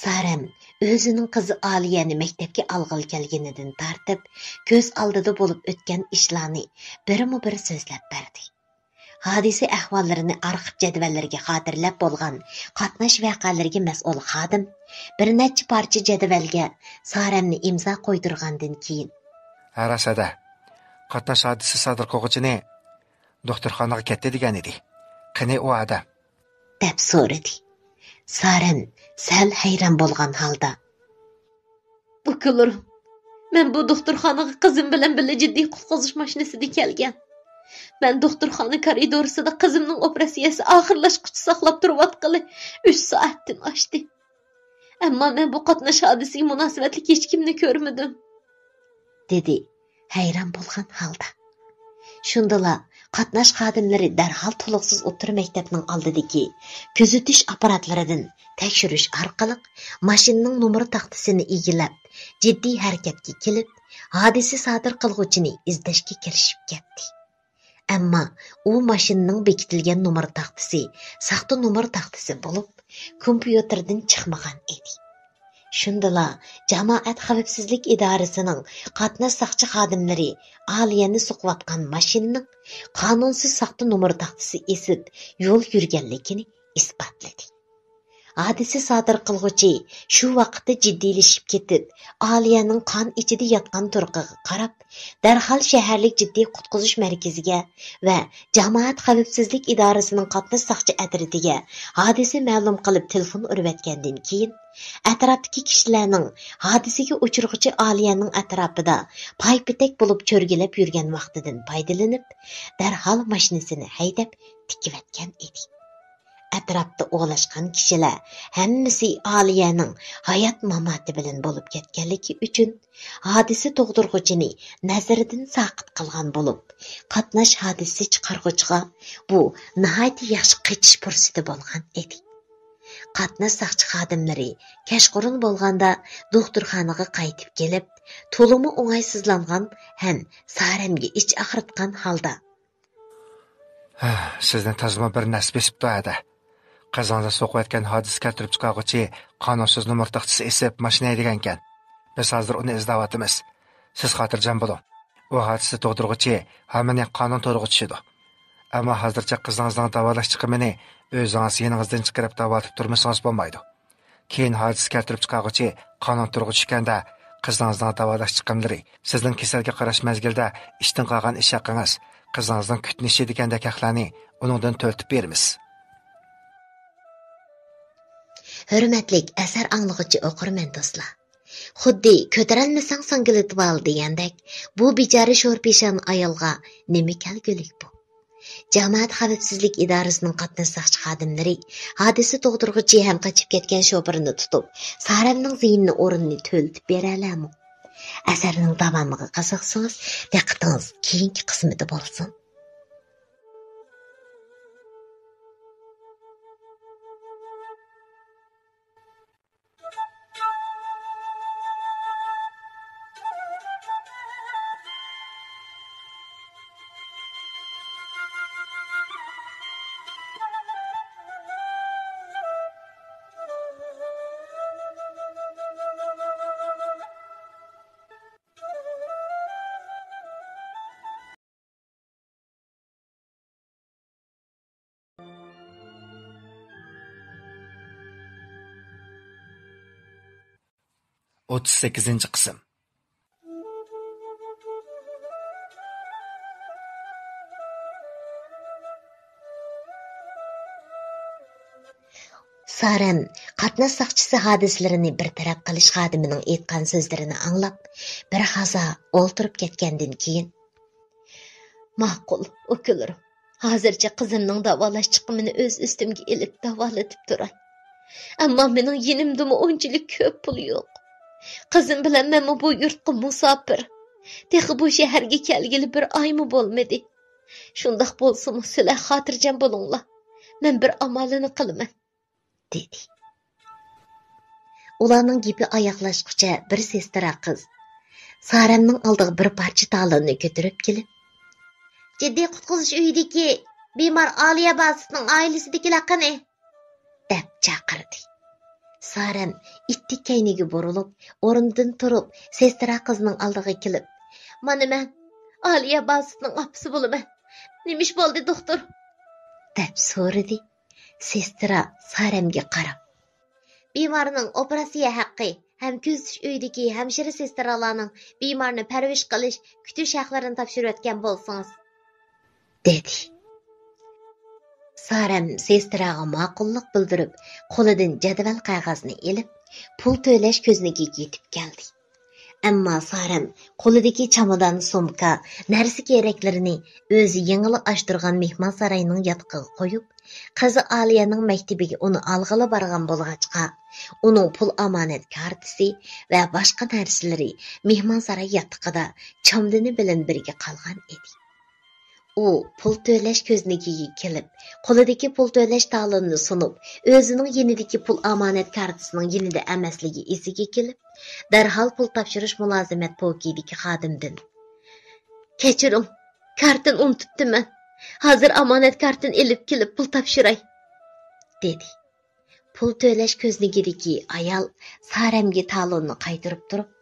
سارەم ئۆزىنىڭ قىزى ئالىيەنى مەكتەپكە ئالغىلى كەلگىنىدىن تارتىپ، كۆز ئالدىدا بولۇپ ئۆتكەن ئىشلارنى بىرمۇ بىر سۆزلەپ بەردى. ھادىسە ئەھۋاللىرىنى ئارخىپ جەدۋەللىرىگە خاتىرىلەپ بولغان قاتناش ۋەقەلىرىگە مەسئۇل خادىم بىر نەچچە پارچە جەدۋەلگە سارەمنى ئىمزا قويدۇرغاندىن كېيىن، «ھە راست ھەدە، قاتناش ھادىسە سادىر قىلغۇچىنى دوختۇرخانىغا كەتتى دېگەن ئىدى. قېنى ئۇ ئادەم؟» دەپ سورىدى. سارەم سەل ھەيران بولغان ھالدا، «ئۇكىلىرىم، مەن بۇ دوختۇرخانىغا قىزىم بىلەن بىللە جىددىي قۇتقۇزۇش ماشىنىسىدا كەلگەن. مەن دوختۇرخانا كارىدورىسىدا قىزىمنىڭ ئوپېراتسىيەسى ئاخىرلاشقۇچە ساقلاپ تۇرۇۋاتقىلى ئۈچ سائەتتىن ئاشتى. ئەمما مەن بۇ قاتناش ھادىسىگە مۇناسىۋەتلىك ھېچكىمنى كۆرمىدىم.» دېدى ھەيران بولغان ھالدا. شۇندىلا قاتناش خادىملىرى دەرھال تولۇقسىز ئوتتۇرا مەكتەپنىڭ ئالدىدىكى كۆزىتىش ئاپپاراتلىرىدىن تەكشۈرۈش ئارقىلىق ماشىنىنىڭ نومۇر تاختىسىنى ئىگىلەپ، جىددىي ھەرىكەتكە كېلىپ، ھادىسە سادىر قىلغۇچىنى ئىزدەشكە كىرىشىپ كەتتى. ئەمما ئۇ ماشىنىنىڭ بېكىتىلگەن نومۇر تاختىسى ساختا نومۇر تاختىسى بولۇپ، كومپيۇتېردىن چىقمىغان ئىدى. شۇندىلا جامائەت خەۋپسىزلىك ئىدارىسىنىڭ قاتناش ساقچى خادىملىرى ئالىيەنى سوقۇۋاتقان ماشىنىنىڭ قانۇنسىز ساختا نومۇر تاختىسى ئېسىپ يول يۈرگەنلىكىنى ئىسپاتلىدى. ھادىسە سادىر قىلغۇچى شۇ ۋاقىتتا جىددىيلىشىپ كېتىپ، ئالىيەنىڭ قان ئىچىدە ياتقان تۇرقىغا قاراپ، دەرھال شەھەرلىك جىددىي قۇتقۇزۇش مەركىزىگە ۋە جامائەت خەۋپسىزلىك ئىدارىسىنىڭ قاتناش ساقچى ئەترىتىگە ھادىسە مەلۇم قىلىپ تېلېفون ئۇرۇۋەتكەندىن كېيىن، ئەتراپتىكى كىشىلەرنىڭ ھادىسىگە ئۇچرىغۇچى ئالىيەنىڭ ئەتراپىدا پايپېتەك بولۇپ چۆرگىلەپ يۈرگەن ۋاقتىدىن پايدىلىنىپ، دەرھال ماشىنىسىنى ھەيدەپ تىكىۋەتكەن ئىدى. ئەتراپتا ئولاشقان كىشىلەر ھەممىسى ئالىيەنىڭ ھايات-ماماتى بىلەن بولۇپ كەتكەنلىكى ئۈچۈن، ھادىسە تۇغدۇرغۇچىنى نەزىرىدىن ساقىت قىلغان بولۇپ، قاتناش ھادىسىسى چىقارغۇچىغا بۇ ناھايىتى ياخشى قېچىش پۇرسىتى بولغان ئىدى. قاتناش ساقچى خادىملىرى كەچقۇرۇن بولغاندا دوختۇرخانىغا قايتىپ كېلىپ، تولىمۇ ئوڭايسىزلانغان ھەم سارەمگە ئىچ ئاغرىتقان ھالدا، سىزنى تازىمۇ بىر نەرسە بېسىپتۇ ھەدە. قىزىڭىزنى سوقۇۋەتكەن ھادىسە كەلتۈرۈپ چىقارغۇچى قانۇنسىز نومۇر تاختىسى ئېسىپ ماشىنا ھەيدىگەنكەن. بىز ھازىر ئۇنى ئىزدەۋاتىمىز. سىز خاتىرجەم بولۇڭ. ئۇ ھادىسە تۇغدۇرغۇچى ھەممىنى قانۇن تورىغا چۈشىدۇ. ئەمما ھازىرچە قىزىڭىزنىڭ داۋالاش چىقىمىنى ئۆزىڭىز يېنىڭىزدىن چىقىرىپ داۋالىتىپ تۇرمىسىڭىز بولمايدۇ. كېيىن ھادىسە كەلتۈرۈپ چىقارغۇچى قانۇن تورىغا چۈشكەندە، قىزىڭىزنىڭ داۋالاش چىقىملىرى، سىزنىڭ كېسەلگە قاراش مەزگىلىدە ئىشتىن قالغان ئىش ھەققىڭىز، قىزىڭىزنىڭ كۈتۈنۈشى دېگەندەك ھەقلەرنى ئۇنىڭدىن تۆلىتىپ بېرىمىز. ھۆرمەتلىك ئەسەر ئاڭلىغۇچى ئوقۇرمەن دوستلار! خۇددى «كۆتۈرەلمىسەڭ ساڭگىلىتىۋال» دېگەندەك، بۇ بىچارە شورپىشان ئايالغا نېمە كەلگۈلۈك بۇ؟ جامائەت خەۋپسىزلىك ئىدارىسىنىڭ قاتناش ساقچى خادىملىرى ھادىسە تۇغدۇرغۇچى ھەم قېچىپ كەتكەن شوپۇرنى تۇتۇپ، سارەمنىڭ زىيىنىنى ئورنىنى تۆلىتىپ بېرەلەرمۇ؟ ئەسەرنىڭ داۋامىغا قىزىقسىڭىز، دىققىتىڭىز كېيىنكى قىسمىدا بولسۇن. ئوتتۇز سەككىزىنچى قىسىم. سارەم قاتناش ساقچىسى ھادىسىلىرىنى بىر تەرەپ قىلىش خادىمىنىڭ ئېيتقان سۆزلىرىنى ئاڭلاپ، بىر ھازا ئولتۇرۇپ كەتكەندىن كېيىن، ماقۇل، ئۇكىلىرىم. ھازىرچە قىزىمنىڭ داۋالاش چىقىمىنى ئۆز ئۈستۈمگە ئېلىپ داۋالىتىپ تۇراي. ئەمما مېنىڭ يېنىمدىمۇ ئۇنچىلىك كۆپ پۇل يوق. قىزىم بىلەن مەنمۇ بۇ يۇرتقا مۇساپىر. تېخى بۇ شەھەرگە كەلگىلى بىر ئايمۇ بولمىدى. شۇنداق بولسىمۇ، سىلەر خاتىرجەم بولۇڭلار. مەن بىر ئامالىنى قىلىمەن. دېدى. ئۇلارنىڭ گېپى ئاياغلاشقۇچە بىر سېسترا قىز سارەمنىڭ ئالدىغا بىر پارچە تالوننى كۆتۈرۈپ كېلىپ، «جىددىي قۇتقۇزۇش ئۆيىدىكى بىمار ئالىيە باسىتنىڭ ئائىلىسىدىكىلەر قېنى؟» دەپ چاقىردى. سارەم ئىتتىك كەينىگە بۇرۇلۇپ، ئورنىدىن تۇرۇپ، سېسترا قىزنىڭ ئالدىغا كېلىپ، «مانا مەن، ئالىيە باسىتنىڭ ئاپىسى بولىمەن. نېمە ئىش بولدى، دوختۇر؟» دەپ سورىدى. سېسترا سارەمگە قاراپ، «بىمارنىڭ ئوپېراتسىيە ھەققى ھەم كۆزىتىش ئۆيىدىكى ھەمشىرە سېسترالارنىڭ بىمارنى پەرۋىش قىلىش، كۈتۈش ھەقلىرىنى تاپشۇرۇۋەتكەن بولسىڭىز.» دېدى. سارەم سېستراغا ماقۇللۇق بىلدۈرۈپ، قولىدىن جەدۋەل قەغەزنى ئېلىپ، پۇل تۆلەش كۆزنىكىگە يېتىپ كەلدى. ئەمما سارەم قولىدىكى چامادان، سومكا، نەرسە-كېرەكلىرىنى ئۆزى يېڭىلا ئاچتۇرغان مېھمانساراينىڭ ياتىقىغا قويۇپ، قىزى ئالىيەنىڭ مەكتىپىگە ئۇنى ئالغىلى بارغان بولغاچقا، ئۇنىڭ پۇل ئامانەت كارتىسى ۋە باشقا نەرسىلىرى مېھمانساراي ياتىقىدا چامدىنى بىلەن بىرگە قالغان ئىدى. ئۇ پۇل تۆلەش كۆزنىكىگە كېلىپ، قولىدىكى پۇل تۆلەش تالونىنى سۇنۇپ، ئۆزىنىڭ يېنىدىكى پۇل ئامانەت كارتىسىنىڭ يېنىدا ئەمەسلىكى ئېسىگە كېلىپ، دەرھال پۇل تاپشۇرۇش مۇلازىمەت پوكىيىدىكى خادىمدىن، «كەچۈرۈڭ، كارتىنى ئۇنتۇپتىمەن. ھازىر ئامانەت كارتىنى ئېلىپ كېلىپ پۇل تاپشۇراي.» دېدى. پۇل تۆلەش كۆزنىكىدىكى ئايال سارەمگە تالوننى قايتۇرۇپ تۇرۇپ،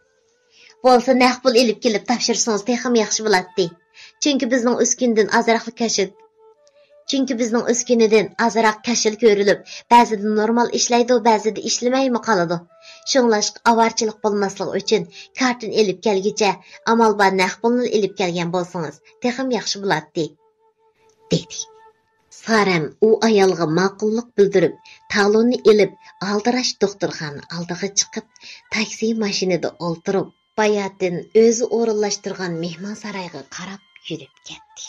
«بولسا نەق پۇل ئېلىپ كېلىپ تاپشۇرسىڭىز تېخىمۇ ياخشى بولاتتى. چۈنكى بىزنىڭ ئۈسكۈنىدىن ئازراقلا كاشىد.» چۈنكى بىزنىڭ ئۆسكۈنىدىن ئازراق كاشىلا كۆرۈلۈپ، بەزىدە نورمال ئىشلەيدۇ، بەزىدە ئىشلىمەيمۇ قالىدۇ. شۇڭلاشقا ئاۋارىچىلىك بولماسلىقى ئۈچۈن كارتىنى ئېلىپ كەلگۈچە ئامال بار نەق پۇلنىلا ئېلىپ كەلگەن بولسىڭىز تېخىمۇ ياخشى بولاتتى، دېدى. سارەم ئۇ ئايالغا ماقۇللۇق بىلدۈرۈپ، تالوننى ئېلىپ، ئالدىراش دوختۇرخانا ئالدىغا چىقىپ، تاكسى ماشىنىدا ئولتۇرۇپ، باياتىن ئۆزى ئورۇنلاشتۇرغان مېھمانسارايغا قاراپ يۈرۈپ كەتتى.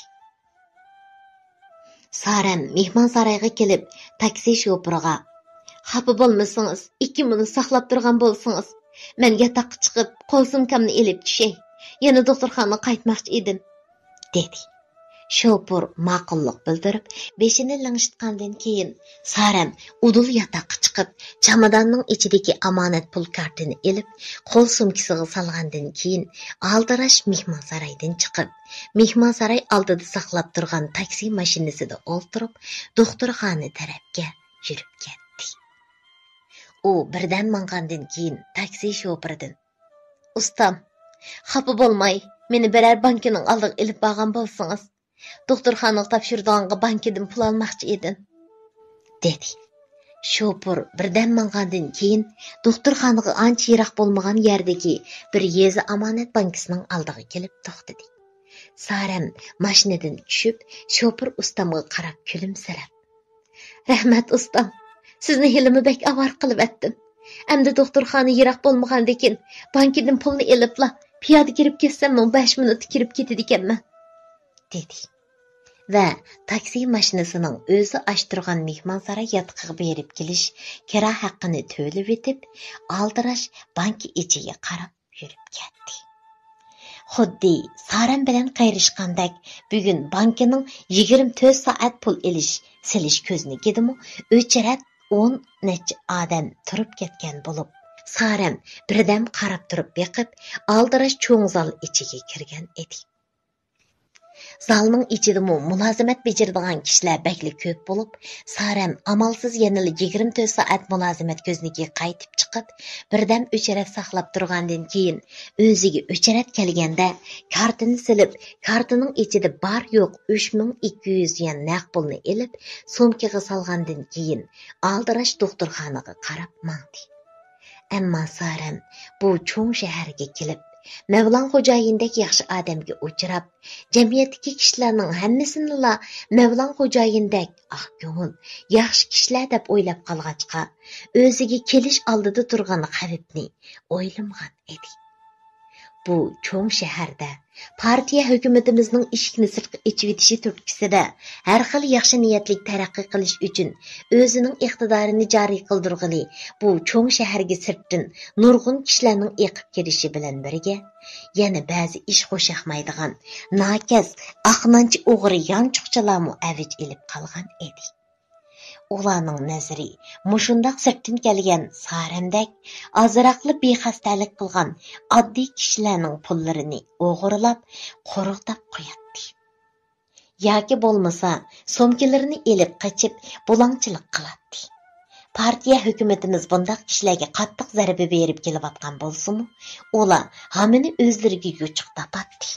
سارەم مېھمانسارايغا كېلىپ، تاكسى شوپۇرىغا، «خاپا بولمىسىڭىز، ئىككى مىنۇت ساقلاپ تۇرغان بولسىڭىز، مەن ياتاققا چىقىپ، قول سومكامنى ئېلىپ چۈشەي. يەنە دوختۇرخانىغا قايتماقچى ئىدىم.» دېدى. شوپۇر ماقۇللۇق بىلدۈرۈپ، بېشىنى لىڭشىتقاندىن كېيىن، سارەم ئۇدۇل ياتاققا چىقىپ، چاماداننىڭ ئىچىدىكى ئامانەت پۇل كارتىنى ئېلىپ، قول سومكىسىغا سالغاندىن كېيىن، ئالدىراش مېھمانسارايدىن چىقىپ، مېھمانساراي ئالدىدا ساقلاپ تۇرغان تاكسى ماشىنىسىدا ئولتۇرۇپ، دوختۇرخانا تەرەپكە يۈرۈپ كەتتى. ئۇ بىردەم ماڭغاندىن كېيىن، تاكسى شوپۇرىدىن، «ئۇستام، خاپا بولماي، مېنى بىرەر بانكىنىڭ ئالدىغا ئېلىپ بارغان بولسىڭىز، دوختۇرخانىغا تاپشۇرىدىغانغا بانكىدىن پۇل ئالماقچى ئىدىم.» دېدى. شوپۇر بىردەم ماڭغاندىن كېيىن، دوختۇرخانىغا ئانچە يىراق بولمىغان يەردىكى بىر يېزا ئامانەت بانكىسىنىڭ ئالدىغا كېلىپ توختىدى. سارەم ماشىنىدىن چۈشۈپ، شوپۇر ئۇستامغا قاراپ كۈلۈمسىرەپ، «رەھمەت، ئۇستام. سىزنى ھېلىمۇ بەك ئاۋارە قىلىۋەتتىم. ئەمدى دوختۇرخانا يىراق بولمىغاندىكىن، بانكىدىن پۇلنى ئېلىپلا، پىيادە كىرىپ كەتسەممۇ بەش مىنۇتتا كىرىپ كېتىدىكەنمەن.» دېدى. ۋە تاكسى ماشىنىسىنىڭ ئۆزى ئاچتۇرغان مېھمانساراي ياتىقىغا بېرىپ كېلىش كىرا ھەققىنى تۆلىۋېتىپ، ئالدىراش بانكا ئىچىگە قاراپ يۈرۈپ كەتتى. خۇددى سارەم بىلەن قېرىشقاندەك، بۈگۈن بانكىنىڭ يىگىرمە تۆت سائەت پۇل ئېلىش، سېلىش كۆزنىكىدىمۇ ئۆچرەت ئون نەچچە ئادەم تۇرۇپ كەتكەن بولۇپ، سارەم بىردەم قاراپ تۇرۇپ بېقىپ، ئالدىراش چوڭ زال ئىچىگە كىرگەن ئىدى. زالنىڭ ئىچىدىمۇ مۇلازىمەت بېجىرىدىغان كىشىلەر بەكلا كۆپ بولۇپ، سارەم ئامالسىز يەنىلا يىگىرمە تۆت سائەت مۇلازىمەت كۆزنىكىگە قايتىپ چىقىپ، بىردەم ئۆچرەت ساقلاپ تۇرغاندىن كېيىن، ئۆزىگە ئۆچرەت كەلگەندە، كارتىنى سېلىپ، كارتىنىڭ ئىچىدە بار-يوق ئۈچ مىڭ ئىككى يۈز يۈەن نەق پۇلنى ئېلىپ، سومكىغا سالغاندىن كېيىن، ئالدىراش دوختۇرخانىغا قاراپ ماڭدى. ئەمما سارەم بۇ چوڭ شەھەرگە كېلىپ، مەۋلان خوجايىندەك ياخشى ئادەمگە ئۇچراپ، جەمئىيەتتىكى كىشىلەرنىڭ ھەممىسىنىلا مەۋلان خوجايىندەك ئاق كۆڭۈل، ياخشى كىشىلەر دەپ ئويلاپ قالغاچقا، ئۆزىگە كېلىش ئالدىدا تۇرغان خەۋپنى ئويلىمىغان ئىدى. بۇ چوڭ شەھەردە پارتىيە ھۆكۈمىتىمىزنىڭ ئىشىكنى سىرتقا ئېچىۋېتىشى تۈرتكىسىدە، ھەر خىل ياخشى نىيەتلىك تەرەققىي قىلىش ئۈچۈن ئۆزىنىڭ ئىقتىدارىنى جارى قىلدۇرغىلى، بۇ چوڭ شەھەرگە سىرتتىن نۇرغۇن كىشىلەرنىڭ ئېقىپ كىرىشى بىلەن بىرگە، يەنە بەزى ئىش خۇشياقمايدىغان ناكەس، ئاقنانچە ئوغرى يانچۇقچىلارمۇ ئەۋج ئېلىپ قالغان ئىدى. ئۇلارنىڭ نەزىرى مۇشۇنداق سىرتتىن كەلگەن سارەمدەك ئازراقلا بىخەستەلىك قىلغان ئاددىي كىشىلەرنىڭ پۇللىرىنى ئوغرىلاپ، قۇرۇقداپ قوياتتى. ياكى بولمىسا، سومكىلىرىنى ئېلىپ قېچىپ، بۇلاڭچىلىق قىلاتتى. پارتىيە ھۆكۈمىتىمىز بۇنداق كىشىلەرگە قاتتىق زەربە بېرىپ كېلىۋاتقان بولسىمۇ، ئۇلار ھامىنى ئۆزلىرىگە يوچۇق تاپاتتى.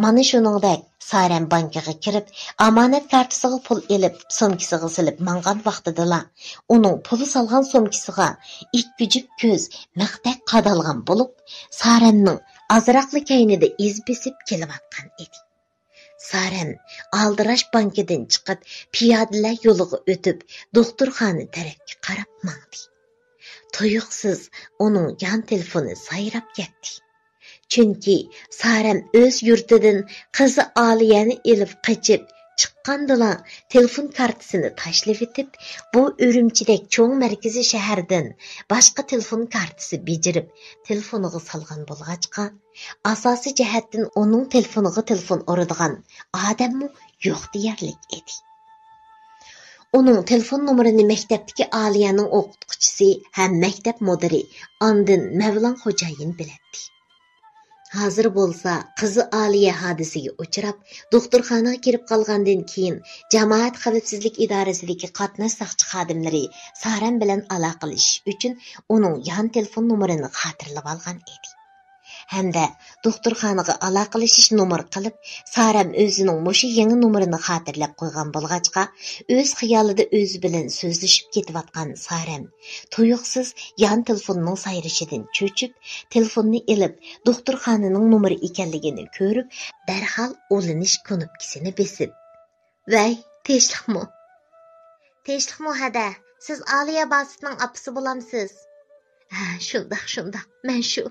مانا شۇنىڭدەك سارەم بانكىغا كىرىپ، ئامانەت كارتىسىغا پۇل ئېلىپ، سومكىسىغا سېلىپ ماڭغان ۋاقتىدىلا، ئۇنىڭ پۇل سالغان سومكىسىغا ئىككى جۈپ كۆز مىختەك قادالغان بولۇپ، سارەمنىڭ ئازراقلا كەينىدە ئىز بېسىپ كېلىۋاتقان ئىدى. سارەم ئالدىراش بانكىدىن چىقىپ، پىيادىلەر يولىغا ئۆتۈپ، دوختۇرخانا تەرەپكە قاراپ ماڭدى. تۇيۇقسىز ئۇنىڭ يان تېلېفونى سايراپ كەتتى. چۈنكى سارەم ئۆز يۇرتىدىن قىزى ئالىيەنى ئېلىپ قېچىپ چىققاندىلا، تېلېفون كارتىسىنى تاشلىۋېتىپ، بۇ ئۈرۈمچىدەك چوڭ مەركىزىي شەھەردىن باشقا تېلېفون كارتىسى بېجىرىپ، تېلېفونىغا سالغان بولغاچقا، ئاساسىي جەھەتتىن ئۇنىڭ تېلېفونىغا تېلېفون ئۇرىدىغان ئادەممۇ يوق دېيەرلىك ئىدى. ئۇنىڭ تېلېفون نومۇرىنى مەكتەپتىكى ئالىيەنىڭ ئوقۇتقۇچىسى ھەم مەكتەپ مۇدىرى ئاندىن مەۋلان خوجايىن بىلەتتى. ھازىر بولسا قىزى ئالىيە ھادىسىگە ئۇچراپ، دوختۇرخانىغا كىرىپ قالغاندىن كېيىن، جامائەت خەۋپسىزلىك ئىدارىسىدىكى قاتناش ساقچى خادىملىرى سارەم بىلەن ئالاقىلىشىش ئۈچۈن ئۇنىڭ يان تېلېفون نومۇرىنى خاتىرىلىۋالغان ئىدى. ھەمدە دوختۇرخانىغا ئالاقىلىشىش نومۇرى قىلىپ، سارەم ئۆزىنىڭ مۇشۇ يېڭى نومۇرىنى خاتىرىلەپ قويغان بولغاچقا، ئۆز خىيالىدا ئۆزى بىلەن سۆزلىشىپ كېتىۋاتقان سارەم تۇيۇقسىز يان تېلېفوننىڭ سايرىشىدىن چۆچۈپ، تېلېفوننى ئېلىپ، دوختۇرخانىنىڭ نومۇرى ئىكەنلىكىنى كۆرۈپ، دەرھال ئۇلىنىش كۇنۇپكىسىنى بېسىپ، ۋەي، تىنچلىقمۇ؟ تىنچلىقمۇ ھەدە، سىز ئالىيە باسىتنىڭ ئاپىسى بولامسىز؟ ھە، شۇنداق، شۇنداق، مەن شۇ.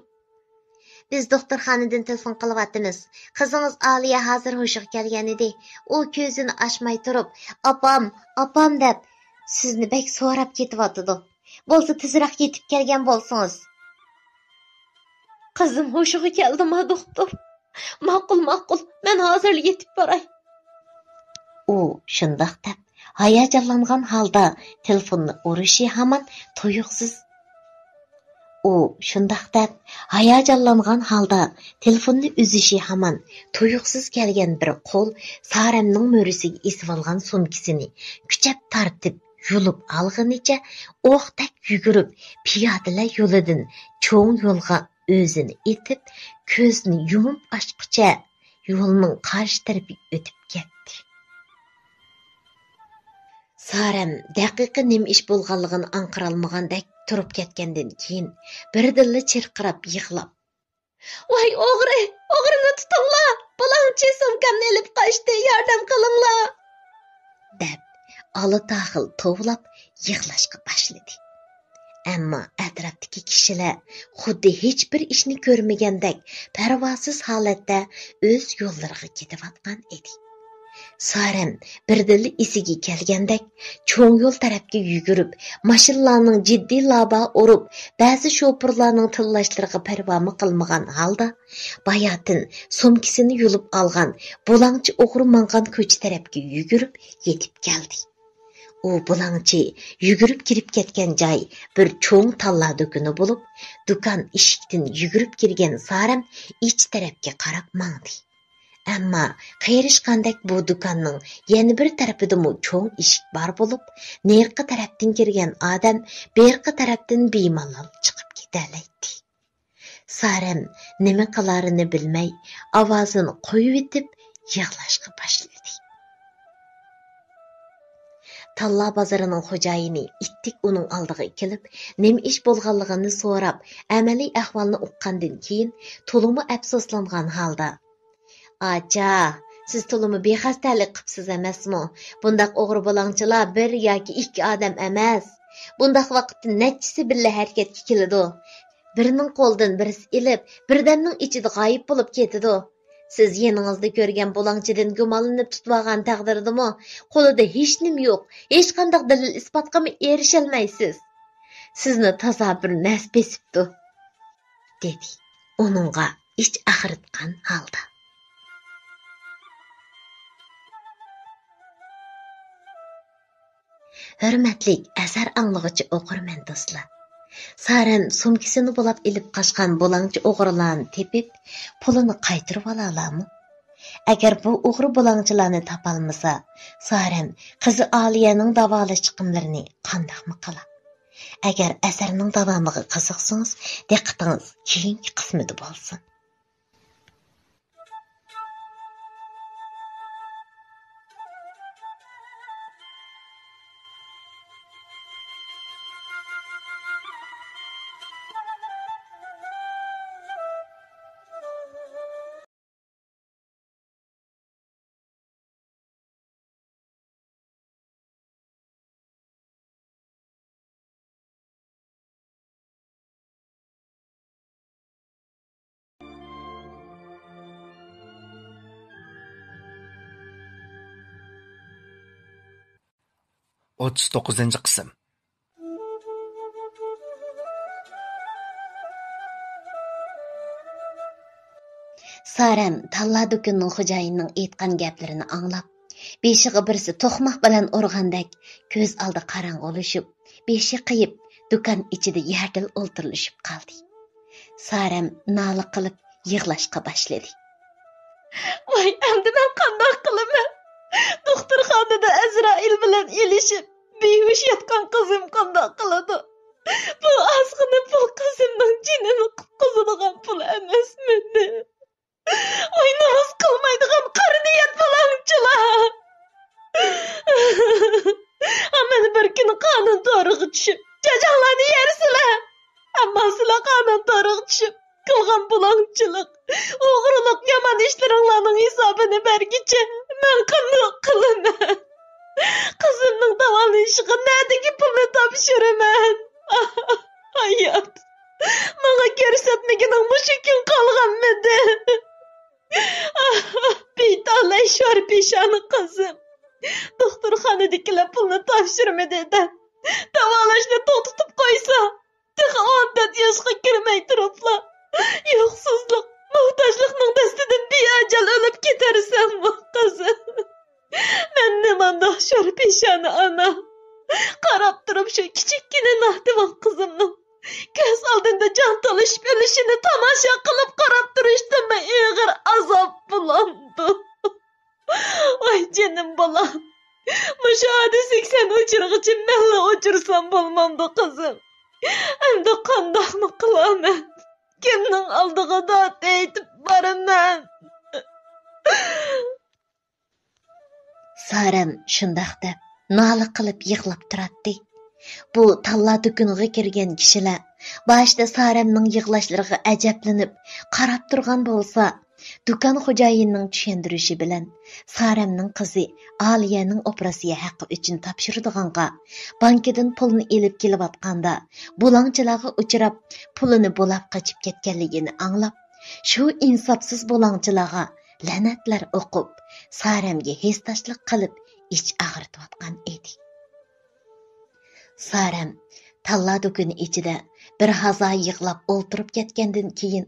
بىز دوختۇرخانىدىن تېلېفون قىلىۋاتىمىز. قىزىڭىز ئالىيە ھازىر ھوشىغا كەلگەن ئىدى. ئۇ كۆزىنى ئاچماي تۇرۇپ، «ئاپام، ئاپام» دەپ، سىزنى بەك سوراپ كېتىۋاتىدۇ. بولسا تېزرەك يېتىپ كەلگەن بولسىڭىز. قىزىم ھوشىغا كەلدىما، دوختۇر؟ ماقۇل، ماقۇل، مەن ھازىرلا يېتىپ باراي. ئۇ شۇنداق دەپ، ھاياجانلانغان ھالدا تېلېفوننى ئۇرۇشى ھامان تۇيۇقسىز. ئۇ شۇنداق دەپ، ھاياجانلانغان ھالدا تېلېفوننى ئۈزۈشى ھامان تۇيۇقسىز كەلگەن بىر قول سارەمنىڭ مۈرىسىگە ئېسىۋالغان سومكىسىنى كۈچەپ تارتىپ، يۇلۇپ ئالغىنىچە ئوقتەك يۈگۈرۈپ، پىيادىلەر يولىدىن چوڭ يولغا ئۆزىنى ئېتىپ، كۆزىنى يۇمۇپ ئاچقۇچە يولنىڭ قارشى تەرىپىگە ئۆتۈپ كەتتى. سارەم دەقىقە نېمە ئىش بولغانلىقىنى ئاڭقىرالمىغاندەك تۇرۇپ كەتكەندىن كېيىن، بىردىنلا چىرقىراپ يىغلاپ، «ۋاي ئوغرى، ئوغرىنى تۇتۇڭلار! بۇلاڭچى سومكامنى ئېلىپ قاچتى، ياردەم قىلىڭلار!» دەپ، ئالا تاخىل توۋلاپ يىغلاشقا باشلىدى. ئەمما ئەتراپتىكى كىشىلەر خۇددى ھېچبىر ئىشنى كۆرمىگەندەك پەرۋاسىز ھالەتتە ئۆز يوللىرىغا كېتىۋاتقان ئىدى. سارەم بىردىنلا ئېسىگە كەلگەندەك، چوڭ يول تەرەپكە يۈگۈرۈپ، ماشىنىلارنىڭ جىددىي لابا ئۇرۇپ، بەزى شوپۇرلارنىڭ تىللاشلىرىغا پەرۋامۇ قىلمىغان ھالدا، باياتىن سومكىسىنى يۇلۇپ ئالغان بۇلاڭچى ئوغرى ماڭغان كوچا تەرەپكە يۈگۈرۈپ يېتىپ كەلدى. ئۇ بۇلاڭچى يۈگۈرۈپ كىرىپ كەتكەن جاي بىر چوڭ تاللا دۇكىنى بولۇپ، دۇكان ئىشىكتىن يۈگۈرۈپ كىرگەن سارەم ئىچ تەرەپكە قاراپ ماڭدى. ئەمما قېرىشقاندەك بۇ دۇكاننىڭ يەنە بىر تەرىپىدىمۇ چوڭ ئىشىك بار بولۇپ، نېرىقى تەرەپتىن كىرگەن ئادەم بېرىقى تەرەپتىن بىمالال چىقىپ كېتەلەيتتى. سارەم نېمە قىلارىنى بىلمەي، ئاۋازىنى قويۇۋېتىپ يىغلاشقا باشلىدى. تاللا بازىرىنىڭ خوجايىنى ئىتتىك ئۇنىڭ ئالدىغا كېلىپ، نېمە ئىش بولغانلىقىنى سوراپ، ئەمەلىي ئەھۋالنى ئۇققاندىن كېيىن، تولىمۇ ئەپسۇسلانغان ھالدا، «ئاچا، سىز تولىمۇ بىخەستەلىك قىپسىز ئەمەسمۇ؟ بۇنداق ئوغرى بۇلاڭچىلار بىر ياكى ئىككى ئادەم ئەمەس. بۇنداق ۋاقىتتا نەچچىسى بىللە ھەرىكەتكە كېلىدۇ. بىرىنىڭ قولىدىن بىرسى ئېلىپ، بىردەمنىڭ ئىچىدە غايىب بولۇپ كېتىدۇ. سىز يېنىڭىزدا كۆرگەن بۇلاڭچىدىن گۇمانلىنىپ تۇتۇۋالغان تەقدىردىمۇ، قولىدا ھېچنېمە يوق، ھېچقانداق دەلىل-ئىسپاتقىمۇ ئېرىشەلمەيسىز. سىزنى تازا بىر نەرسە بېسىپتۇ.» دېدى ئۇنىڭغا ئىچ ئاغرىتقان ھالدا. ھۆرمەتلىك ئەسەر ئاڭلىغۇچى ئوقۇرمەن دوستلار! سارەم سومكىسىنى بۇلاپ ئېلىپ قاچقان بۇلاڭچى ئوغرىلارنى تېپىپ، پۇلىنى قايتۇرۇۋالالارمۇ؟ ئەگەر بۇ ئوغرى بۇلاڭچىلارنى تاپالمىسا، سارەم قىزى ئالىيەنىڭ داۋالاش چىقىملىرىنى قانداقمۇ قىلا؟ ئەگەر ئەسەرنىڭ داۋامىغا قىزىقسىڭىز، دىققىتىڭىز كېيىنكى قىسمىدا بولسۇن. ئوتتۇز توققۇزىنچى قىسىم. سارەم تاللا دۇكىنىنىڭ خوجايىنىنىڭ ئېيتقان گەپلىرىنى ئاڭلاپ، بېشىغا بىرسى توقماق بىلەن ئۇرغاندەك كۆز ئالدى قاراڭغۇلىشىپ، بېشى قېيىپ، دۇكان ئىچىدە يەردىلا ئولتۇرلىشىپ قالدى. سارەم نالە قىلىپ يىغلاشقا باشلىدى. ۋاي، ئەمدى مەن قانداق قىلىمەن؟ دوختۇرخانىدا ئەزرائىل بىلەن ئېلىشىپ، بىھوش ياتقان قىزىم قانداق قىلىدۇ؟ بۇ ئازغىنە پۇل قىزىمنىڭ جېنىنى قۇتقۇزىدىغان پۇل ئەمەسمۇ؟ قانۇن تورىغا چۈشۈپ، جاجاڭلارنى يەرسىلە! ئەمما سىلەر قانۇن تورىغا چۈشۈپ، قىلغان بۇلاڭچىلىق، ئوغرىلىق، يامان ئىشلىرىڭلارنىڭ ھېسابىنى بەرگۈچە مەن قانداق قىلىمەن؟ قىزىمنىڭ داۋالىنىشىغا نەدىكى پۇلنى تاپشۇرىمەن؟ ھايات، ماڭا كۆرسەتمىگىنىڭ مۇشۇ كۈن قالغانمىدى؟ بىتالەي شور پېشانە قىزىم. دوختۇرخانىدىكىلەر پۇلنى تاپشۇرمىدى دەپ، داۋالاشنى توختىتىپ قويسا، تېخى ئون تۆت ياشقا كىرمەي تۇرۇپلا، يوقسۇزلۇق، موھتاجلىقنىڭ دەستىدىن بىئەجەل ئۆلۈپ كېتەرسەنمۇ، قىزىم؟ مەن نېمانداق شور پېشانە ئانا! قاراپ تۇرۇپ شۇ كىچىككىنە ناتىۋان قىزىمنىڭ كۆز ئالدىمدا جان تالىشىپ ئۆلۈشىنى تاماشا قىلىپ قاراپ تۇرۇشتىنمۇ ئېغىر ئازاب بولامدۇ؟ ۋاي جېنىم بالام! مۇشۇ ھادىسىگە سەن ئۇچرىغۇچە مەنلا ئۇچرىسام بولمامدۇ، قىزىم؟ ئەمدى قانداقمۇ قىلامەن؟ كىمنىڭ ئالدىغا داد ئېيتىپ بارىمەن؟ سارەم شۇنداق دەپ، نالە قىلىپ يىغلاپ تۇراتتى. بۇ تاللا دۇكىنىغا كىرگەن كىشىلەر باشتا سارەمنىڭ يىغلاشلىرىغا ئەجەبلىنىپ قاراپ تۇرغان بولسا، دۇكان خوجايىنىنىڭ چۈشەندۈرۈشى بىلەن سارەمنىڭ قىزى ئالىيەنىڭ ئوپېراتسىيە ھەققى ئۈچۈن تاپشۇرىدىغانغا بانكىدىن پۇلنى ئېلىپ كېلىۋاتقاندا، بۇلاڭچىلارغا ئۇچراپ، پۇلىنى بۇلاپ قېچىپ كەتكەنلىكىنى ئاڭلاپ، شۇ ئىنساپسىز بۇلاڭچىلارغا لەنەتلەر ئوقۇپ، سارەمگە ھېسداشلىق قىلىپ، ئىچ ئاغرىتىۋاتقان ئىدى. سارەم تاللا دۇكىنى ئىچىدە بىر ھازا يىغلاپ ئولتۇرۇپ كەتكەندىن كېيىن،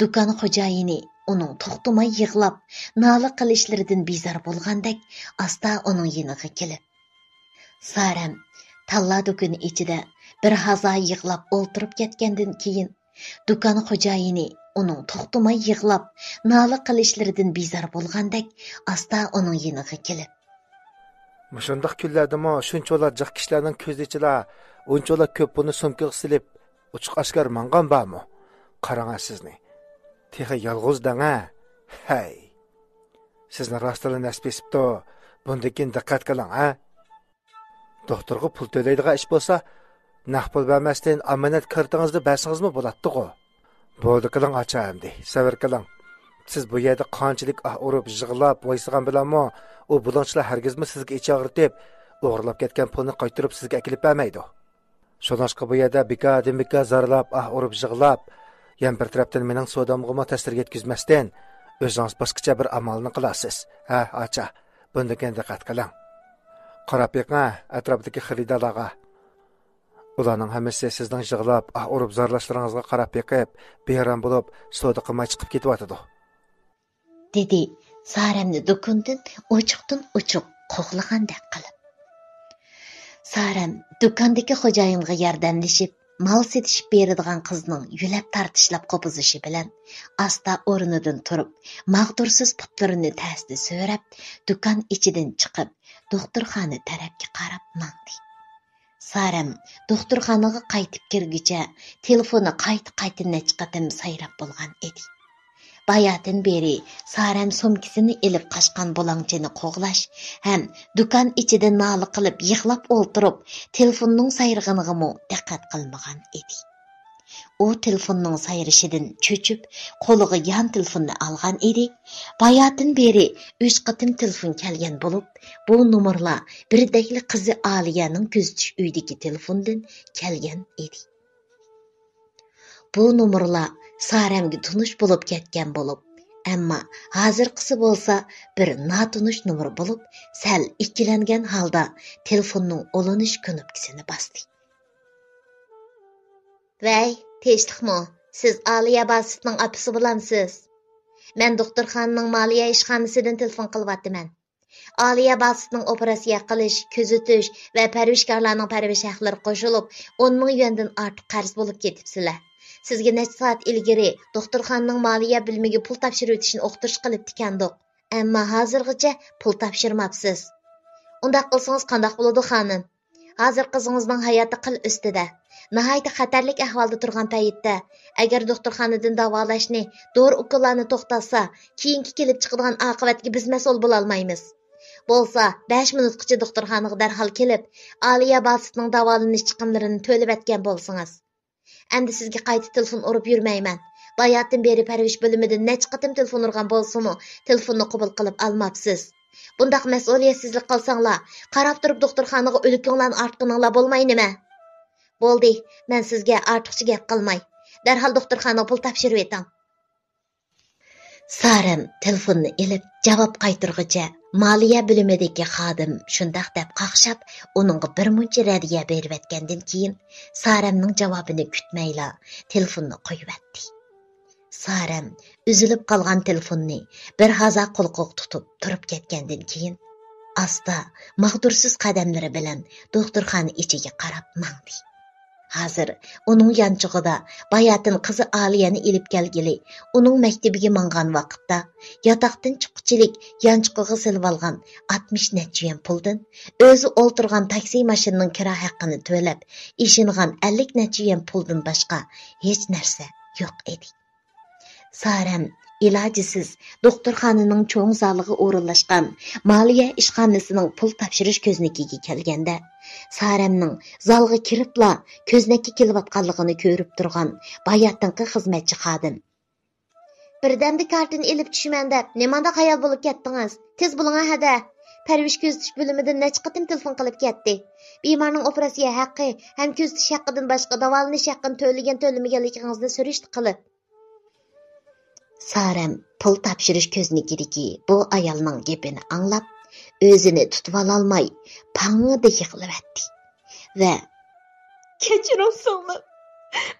دۇكان خوجايىنى ئۇنىڭ توختىماي يىغلاپ، نالە قىلىشلىرىدىن بىزار بولغاندەك، ئاستا ئۇنىڭ يېنىغا كېلىپ، سارەم تاللا دۇكىنى ئىچىدە بىر ھازا يىغلاپ ئولتۇرۇپ كەتكەندىن كېيىن، دۇكان خوجايىنى ئۇنىڭ توختىماي يىغلاپ، نالە قىلىشلىرىدىن بىزار بولغاندەك، ئاستا ئۇنىڭ يېنىغا كېلىپ، مۇشۇنداق كۈنلەردىمۇ شۇنچىۋالا جىق كىشىلەرنىڭ كۆزى ئىچىلا ئۇنچىۋالا كۆپ پۇلنى سومكىغا سېلىپ، ئوچۇق ئاشكارا ماڭغان بارمۇ؟ قاراڭە سىزنى. تېخى يالغۇز دەڭە. ھەي! سىزنى راستلا نەس بېسىپتۇ. بۇندىن كېيىن دىققەت قىلىڭ، ھە؟ دوختۇرغا پۇل تۆلەيدىغان ئىش بولسا، نەق پۇل بەرمەستىن ئامانەت كارتىڭىزنى بەرسىڭىزمۇ بولاتتىغۇ. بولدى قىلىڭ ئاچا ئەمدى، سەۋر قىلىڭ. سىز بۇ يەردە قانچىلىك ئاھ ئۇرۇپ، يىغلاپ، ۋايسىغان بىلەنمۇ ئۇ بۇلاڭچىلار ھەرگىزمۇ سىزگە ئىچ ئاغرىتىپ، ئوغرىلاپ كەتكەن پۇلنى قايتۇرۇپ سىزگە ئەكېلىپ بەرمەيدۇ. شۇڭلاشقا بۇ يەردە بىكاردىن بىكار زارلاپ، ئاھ ئۇرۇپ يىغلاپ، يەنە بىر تەرەپتىن مېنىڭ سودامغىمۇ تەسىر يەتكۈزمەستىن، ئۆزىڭىز باشقىچە بىر ئامالنى قىلارسىز. ھە، ئاچا، بۇندىن كېيىن دىققەت قىلىڭ. قاراپ بېقىڭ، ھە، ئەتراپتىكى خېرىدارلارغا. ئۇلارنىڭ ھەممىسى سىزنىڭ يىغلاپ، ئاھ ئۇرۇپ زارلاشلىرىڭىزغا قاراپ بېقىپ، بىئارام بولۇپ، سودا قىلماي چىقىپ كېتىۋاتىدۇ. دېدى سارەمنى دۇكىنىدىن ئوچۇقتىن ئوچۇق قوغلىغاندەك قىلىپ. سارەم دۇكاندىكى خوجايىنغا ياردەملىشىپ، مال سېتىشىپ بېرىدىغان قىزنىڭ يۆلەپ تارتىشلاپ قوپۇزۇشى بىلەن ئاستا ئورنىدىن تۇرۇپ، ماغدۇرسىز پۇتلىرىنى تەستە سۆرەپ، دۇكان ئىچىدىن چىقىپ، دوختۇرخانا تەرەپكە قاراپ ماڭدى. سارەم دوختۇرخانىغا قايتىپ كىرگۈچە تېلېفونى قايتا-قايتا نەچچە قېتىم سايراپ بولغان ئىدى. باياتىن بېرى سارەم سومكىسىنى ئېلىپ قاچقان بۇلاڭچىنى قوغلاش ھەم دۇكان ئىچىدە نالە قىلىپ يىغلاپ ئولتۇرۇپ، تېلېفوننىڭ سايرىغىنىغىمۇ دىققەت قىلمىغان ئىدى. ئۇ تېلېفوننىڭ سايرىشىدىن چۆچۈپ، قولىغا يان تېلېفوننى ئالغان ئىدى. باياتىن بېرى ئۈچ قېتىم تېلېفون كەلگەن بولۇپ، بۇ نومۇرلار بىردەكلا قىزى ئالىيەنىڭ كۆزىتىش ئۆيىدىكى تېلېفوندىن كەلگەن ئىدى. بۇ نومۇرلار سارەمگە تونۇش بولۇپ كەتكەن بولۇپ، ئەمما ھازىرقىسى بولسا بىر ناتونۇش نومۇر بولۇپ، سەل ئىككىلەنگەن ھالدا تېلېفوننىڭ ئۇلىنىش كۇنۇپكىسىنى باستى. ۋەي، تىنچلىقمۇ؟ سىز ئالىيە باسىتنىڭ ئاپىسى بولامسىز؟ مەن دوختۇرخانىنىڭ مالىيە ئىشخانىسىدىن تېلېفون قىلىۋاتىمەن. ئالىيە باسىتنىڭ ئوپېراتسىيە قىلىش، كۆزىتىش ۋە پەرۋىش ھەقلىرى قوشۇلۇپ، ئون مىڭ يۈەندىن ئارتۇق قەرز بولۇپ كېتىپسىلەر. سىزگە نەچچە سائەت ئىلگىرى دوختۇرخانىنىڭ مالىيە بۆلۈمىگە پۇل تاپشۇرۇۋېتىشنى ئۇقتۇرۇش قىلىپتىكەندۇق. ئەمما ھازىرغىچە پۇل تاپشۇرماپسىز. ئۇنداق قىلسىڭىز قانداق بولىدۇ، خانىم؟ ھازىر قىزىڭىزنىڭ ھاياتى قىل ئۈستىدە، ناھايىتى خەتەرلىك ئەھۋالدا تۇرغان پەيتتە، ئەگەر دوختۇرخانىدىن داۋالاشنى، دورا-ئوكۇللارنى توختاتسا، كېيىنكى كېلىپ چىقىدىغان ئاقىۋەتكە بىز مەسئۇل بولالمايمىز. بولسا بەش مىنۇتقىچە دوختۇرخانىغا دەرھال كېلىپ، ئالىيە باسىتنىڭ داۋالىنىش چىقىملىرىنى تۆلىۋەتكەن بولسىڭىز. ئەمدى سىزگە قايتا تېلېفون ئۇرۇپ يۈرمەيمەن. باياتىن بېرى پەرۋىش بۆلۈمىدىن نەچچە قېتىم تېلېفون ئۇرغان بولسىمۇ، تېلېفوننى قوبۇل قىلىپ ئالماپسىز. بۇنداق مەسئۇلىيەتسىزلىك قىلساڭلار، قاراپ تۇرۇپ دوختۇرخانىغا ئۆلۈكۈڭلارنى ئارتقىنىڭلار بولماي نېمە؟ بولدى، مەن سىزگە ئارتۇقچە گەپ قىلماي، دەرھال دوختۇرخانىغا پۇل تاپشۇرۇۋېتىڭ. سارەم تېلېفوننى ئېلىپ جاۋاب قايتۇرغۇچە، مالىيە بۆلۈمىدىكى خادىم شۇنداق دەپ قاقشاپ، ئۇنىڭغا بىر مۇنچە رەددىيە بېرىۋەتكەندىن كېيىن، سارەمنىڭ جاۋابىنى كۈتمەيلا تېلېفوننى قويۇۋەتتى. سارەم ئۈزۈلۈپ قالغان تېلېفوننى بىر ھازا قۇلىقىغا تۇتۇپ تۇرۇپ كەتكەندىن كېيىن، ئاستا، ماغدۇرسىز قەدەملىرى بىلەن دوختۇرخانا ئىچىگە قاراپ ماڭدى. ھازىر ئۇنىڭ يانچۇقىدا باياتىن قىزى ئالىيەنى ئېلىپ كەلگىلى، ئۇنىڭ مەكتىپىگە ماڭغان ۋاقىتتا ياتاقتىن چىققۇچىلىك يانچۇقىغا سېلىۋالغان ئاتمىش نەچچە يۈەن پۇلدىن، ئۆزى ئولتۇرغان تاكسى ماشىنىنىڭ كىرا ھەققىنى تۆلەپ ئېشىنغان ئەللىك نەچچە يۈەن پۇلدىن باشقا ھېچ نەرسە يوق ئىدى. سارەم ئىلاجىسىز دوختۇرخانىنىڭ چوڭ زالىغا ئورۇنلاشقان مالىيە ئىشخانىسىنىڭ پۇل تاپشۇرۇش كۆزنىكىگە كەلگەندە، سارەمنىڭ زالغا كىرىپلا كۆزنەككە كېلىۋاتقانلىقىنى كۆرۈپ تۇرغان باياتىنقى خىزمەتچى خادىم: «بىردەمدە كارتىنى ئېلىپ چۈشىمەن دەپ نېمانداق ھايال بولۇپ كەتتىڭىز؟ تېز بولۇڭ ھەدە! پەرۋىش كۆزىتىش بۆلۈمىدىن نەچچە قېتىم تېلېفون قىلىپ كەتتى. بىمارنىڭ ئوپېراتسىيە ھەققى ھەم كۆزىتىش ھەققىدىن باشقا داۋالىنىش ھەققىنى تۆلىگەن-تۆلىمىگەنلىكىڭىزنى سۈرۈشتە قىلىپ.» سارەم پۇل تاپشۇرۇش كۆزنىكىدىكى بۇ ئايالنىڭ گېپىنى ئاڭلاپ، ئۆزىنى تۇتۇۋالالماي، پاڭڭىدە يىغلىۋەتتى ۋە: «كەچۈرۈڭ سىڭلىم،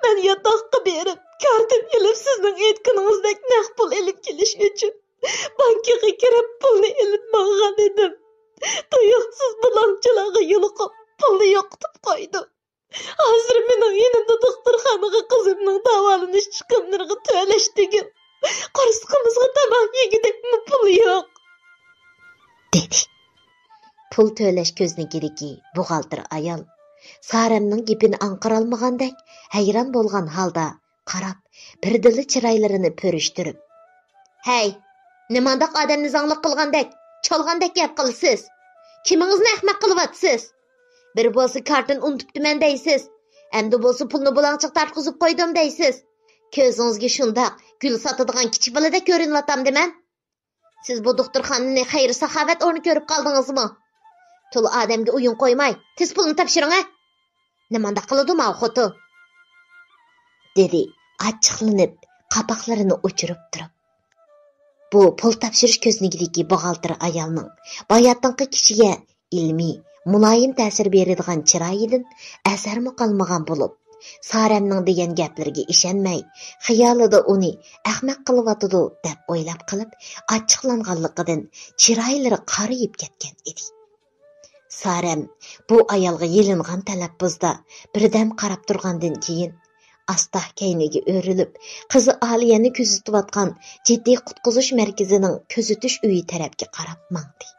مەن ياتاققا بېرىپ، كارتىم ئېلىپ، سىزنىڭ ئېيتقىنىڭىزدەك نەق پۇل ئېلىپ كېلىش ئۈچۈن بانكىغا كىرىپ، پۇلنى ئېلىپ ماڭغان ئىدىم. تۇيۇقسىز بۇلاڭچىلارغا يولۇقۇپ، پۇلنى يوقىتىپ قويدۇم. ھازىر مېنىڭ يېنىمدا دوختۇرخانىغا قىزىمنىڭ داۋالىنىش چىقىملىرىغا تۆلەش دېگىن قورسىقىمىزغا تاماق يېگۈدەكمۇ پۇل يوق.» دېدى. پۇل تۆلەش كۆزنىكىدىكى بوغالتىر ئايال سارەمنىڭ گېپىنى ئاڭقىرالمىغاندەك، ھەيران بولغان ھالدا قاراپ، بىردىنلا چىرايلىرىنى پۈرۈشتۈرۈپ: «ھەي، نېمانداق ئادەمنى زاڭلىق قىلغاندەك، چالغاندەك گەپ قىلىسىز؟ كىمىڭىزنى ئەخمەق قىلىۋاتىسىز؟ بىر بولسا كارتىنى ئۇنتۇپتىمەن دەيسىز، ئەمدى بولسا پۇلنى بۇلاڭچىغا تارتقۇزۇپ قويدۇم دەيسىز. كۆزىڭىزگە شۇنداق گۈل ساتىدىغان كىچىك بالىدەك كۆرۈنۈۋاتامدىمەن؟ سىز بۇ دوختۇرخانىنى خەير-ساخاۋەت ئورنى كۆرۈپ قالدىڭىزمۇ؟ تولا ئادەمگە ئويۇن قويماي، تېز پۇلنى تاپشۇرۇڭ ھە! نېمانداق قىلىدۇ ماۋۇ خوتۇن؟» دېدى ئاچچىقلىنىپ، قاپاقلىرىنى ئۇچۇرۇپ تۇرۇپ. بۇ پۇل تاپشۇرۇش كۆزنىكىدىكى بوغالتىر ئايالنىڭ باياتىنقى كىشىگە ئىلمىي، مۇلايىم تەسىر بېرىدىغان چىرايىدىن ئەسەرمۇ قالمىغان بولۇپ، سارەمنىڭ دېگەن گەپلىرىگە ئىشەنمەي، خىيالىدا ئۇنى ئەخمەق قىلىۋاتىدۇ دەپ ئويلاپ قېلىپ، ئاچچىقلانغانلىقىدىن چىرايلىرى قارىيىپ كەتكەن ئىدى. سارەم بۇ ئايالغا يېلىنغان تەلەپپۇزدا بىردەم قاراپ تۇرغاندىن كېيىن، ئاستا كەينىگە ئۆرۈلۈپ، قىزى ئالىيەنى كۆزىتىۋاتقان جىددىي قۇتقۇزۇش مەركىزىنىڭ كۆزىتىش ئۆيى تەرەپكە قاراپ ماڭدى.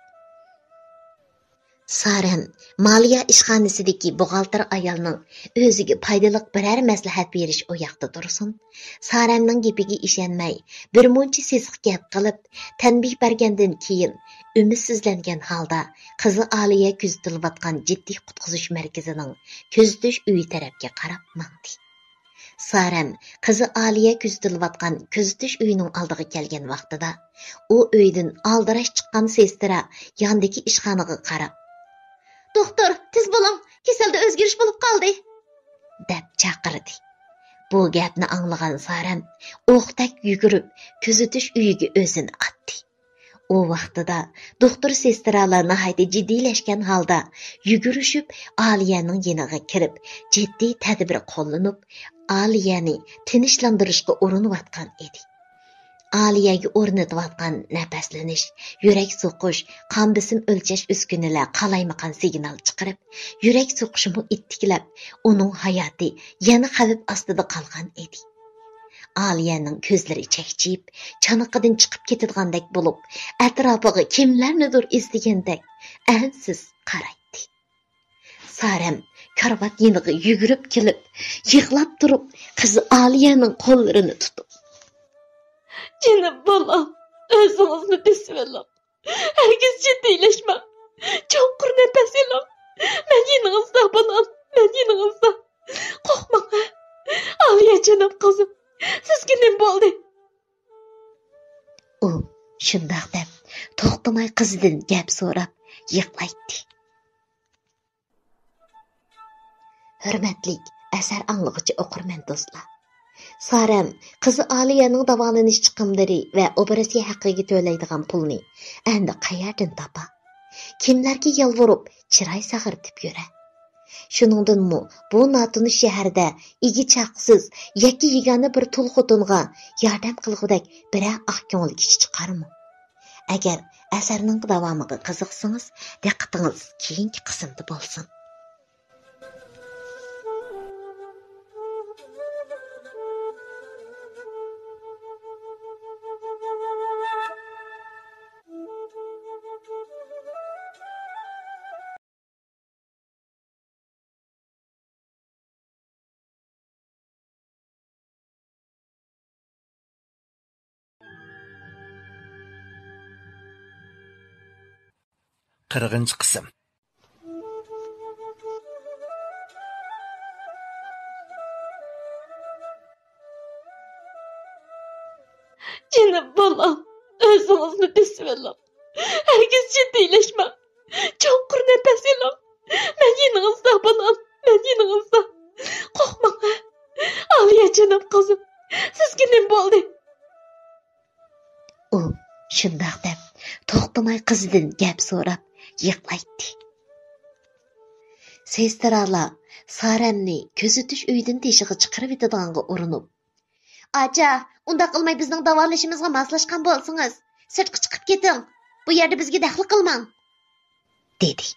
سارەم مالىيە ئىشخانىسىدىكى بوغالتىر ئايالنىڭ ئۆزىگە پايدىلىق بىرەر مەسلىھەت بېرىشى ئۇياقتا تۇرسۇن، سارەمنىڭ گېپىگە ئىشەنمەي، بىرمۇنچە سېسىق گەپ قىلىپ، تەنبىھ بەرگەندىن كېيىن، ئۈمىدسىزلەنگەن ھالدا قىزى ئالىيە كۆزىتىلىۋاتقان جىددىي قۇتقۇزۇش مەركىزىنىڭ كۆزىتىش ئۆيى تەرەپكە قاراپ ماڭدى. سارەم قىزى ئالىيە كۆزىتىلىۋاتقان كۆزىتىش ئۆيىنىڭ ئالدىغا كەلگەن ۋاقتىدا، ئۇ ئۆيدىن ئالدىراش چىققان سېسترا ياندىكى ئىشخانىغا قاراپ: «دوختۇر، تېز بولۇڭ، كېسەلدە ئۆزگىرىش بولۇپ قالدى!» دەپ چاقىردى. بۇ گەپنى ئاڭلىغان سارەم ئوقتەك يۈگۈرۈپ كۆزىتىش ئۆيىگە ئۆزىنى ئاتتى. ئۇ ۋاقتىدا دوختۇر سېسترالار ناھايىتى جىددىيلەشكەن ھالدا يۈگۈرۈشۈپ ئالىيەنىڭ يېنىغا كىرىپ، جىددىي تەدبىر قوللىنىپ، ئالىيەنى تىنچلاندۇرۇشقا ئۇرۇنۇۋاتقان ئىدى. ئالىيەگە ئورنىتىۋاتقان نەپەسلىنىش، يۈرەك سوقۇش، قان بېسىم ئۆلچەش ئۈسكۈنىلەر قالايمىقان سىگنال چىقىرىپ، يۈرەك سوقۇشىمۇ ئىتتىكلەپ، ئۇنىڭ ھاياتى يەنە خەۋپ ئاستىدا قالغان ئىدى. ئالىيەنىڭ كۆزلىرى چەكچىيىپ، چانىقىدىن چىقىپ كېتىدىغاندەك بولۇپ، ئەتراپىغا كىملەرنىدۇر ئىزدىگەندەك ئەنسىز قارايتتى. سارەم كارىۋات يېنىغا يۈگۈرۈپ كېلىپ، يىغلاپ تۇرۇپ، قىزى ئالىيەنىڭ قوللىرىنى تۇتۇپ: «جېنىم بالام، ئۆزىڭىزنى بېسىۋېلىڭ. ھەرگىز جىددىيلەشمەڭ. چوڭقۇر نەپەس ئېلىڭ. مەن يېنىڭىزدا، بالام، مەن يېنىڭىزدا. قورقماڭ، ھە؟ ئالىيە جېنىم، قىزىم، سىزگە نېمە بولدى؟ ئۇ شۇنداق دەپ، توختىماي قىزىدىن گەپ سوراپ يىغلايتتى. ھۆرمەتلىك ئەسەر ئاڭلىغۇچى ئوقۇرمەن دوستلار! سارەم قىزى ئالىيەنىڭ داۋالىنىش چىقىملىرى ۋە ئوپېراتسىيە ھەققىگە تۆلەيدىغان پۇلنى ئەمدى قەيەردىن تاپا؟ كىملەرگە يالۋۇرۇپ، چىراي سىغىرتىپ يۈرە؟ شۇنىڭدىنمۇ بۇ ناتونۇش شەھەردە ئىگە-چاقىسىز، يەككە-يېگانە بىر تۇل خوتۇنغا ياردەم قىلغۇدەك بىرەر ئاق كۆڭۈل كىشى چىقارمۇ؟ ئەگەر ئەسەرنىڭ داۋامىغا قىزىقسىڭىز، دىققىتىڭىز كېيىنكى قىسىمدا بولسۇن. قىرىقىنچى قىسىم. جېنىم بالام، ئۆزىڭىزنى بېسىۋېلىڭ. ھەرگىز جىددىيلەشمەڭ. چوڭقۇر نەپەس ئېلىڭ. مەن يېنىڭىزدا، بالام، مەن يېنىڭىزدا. قورقماڭ، ھە؟ ئالىيە جېنىم قىزىم، سىزگە نېمە بولدى؟ ئۇ شۇنداق دەپ، توختىماي قىزىدىن گەپ سوراپ يىغلايتتى. سېسترالار سارەمنى كۆزىتىش ئۆيىدىن تېشىغا چىقىرىۋېتىدىغانغا ئۇرۇنۇپ، «ئاچا، ئۇنداق قىلماي بىزنىڭ داۋالىشىمىزغا ماسلاشقان بولسىڭىز، سىرتقا چىقىپ كېتىڭ. بۇ يەردە بىزگە دەخلى قىلماڭ.» دېدى.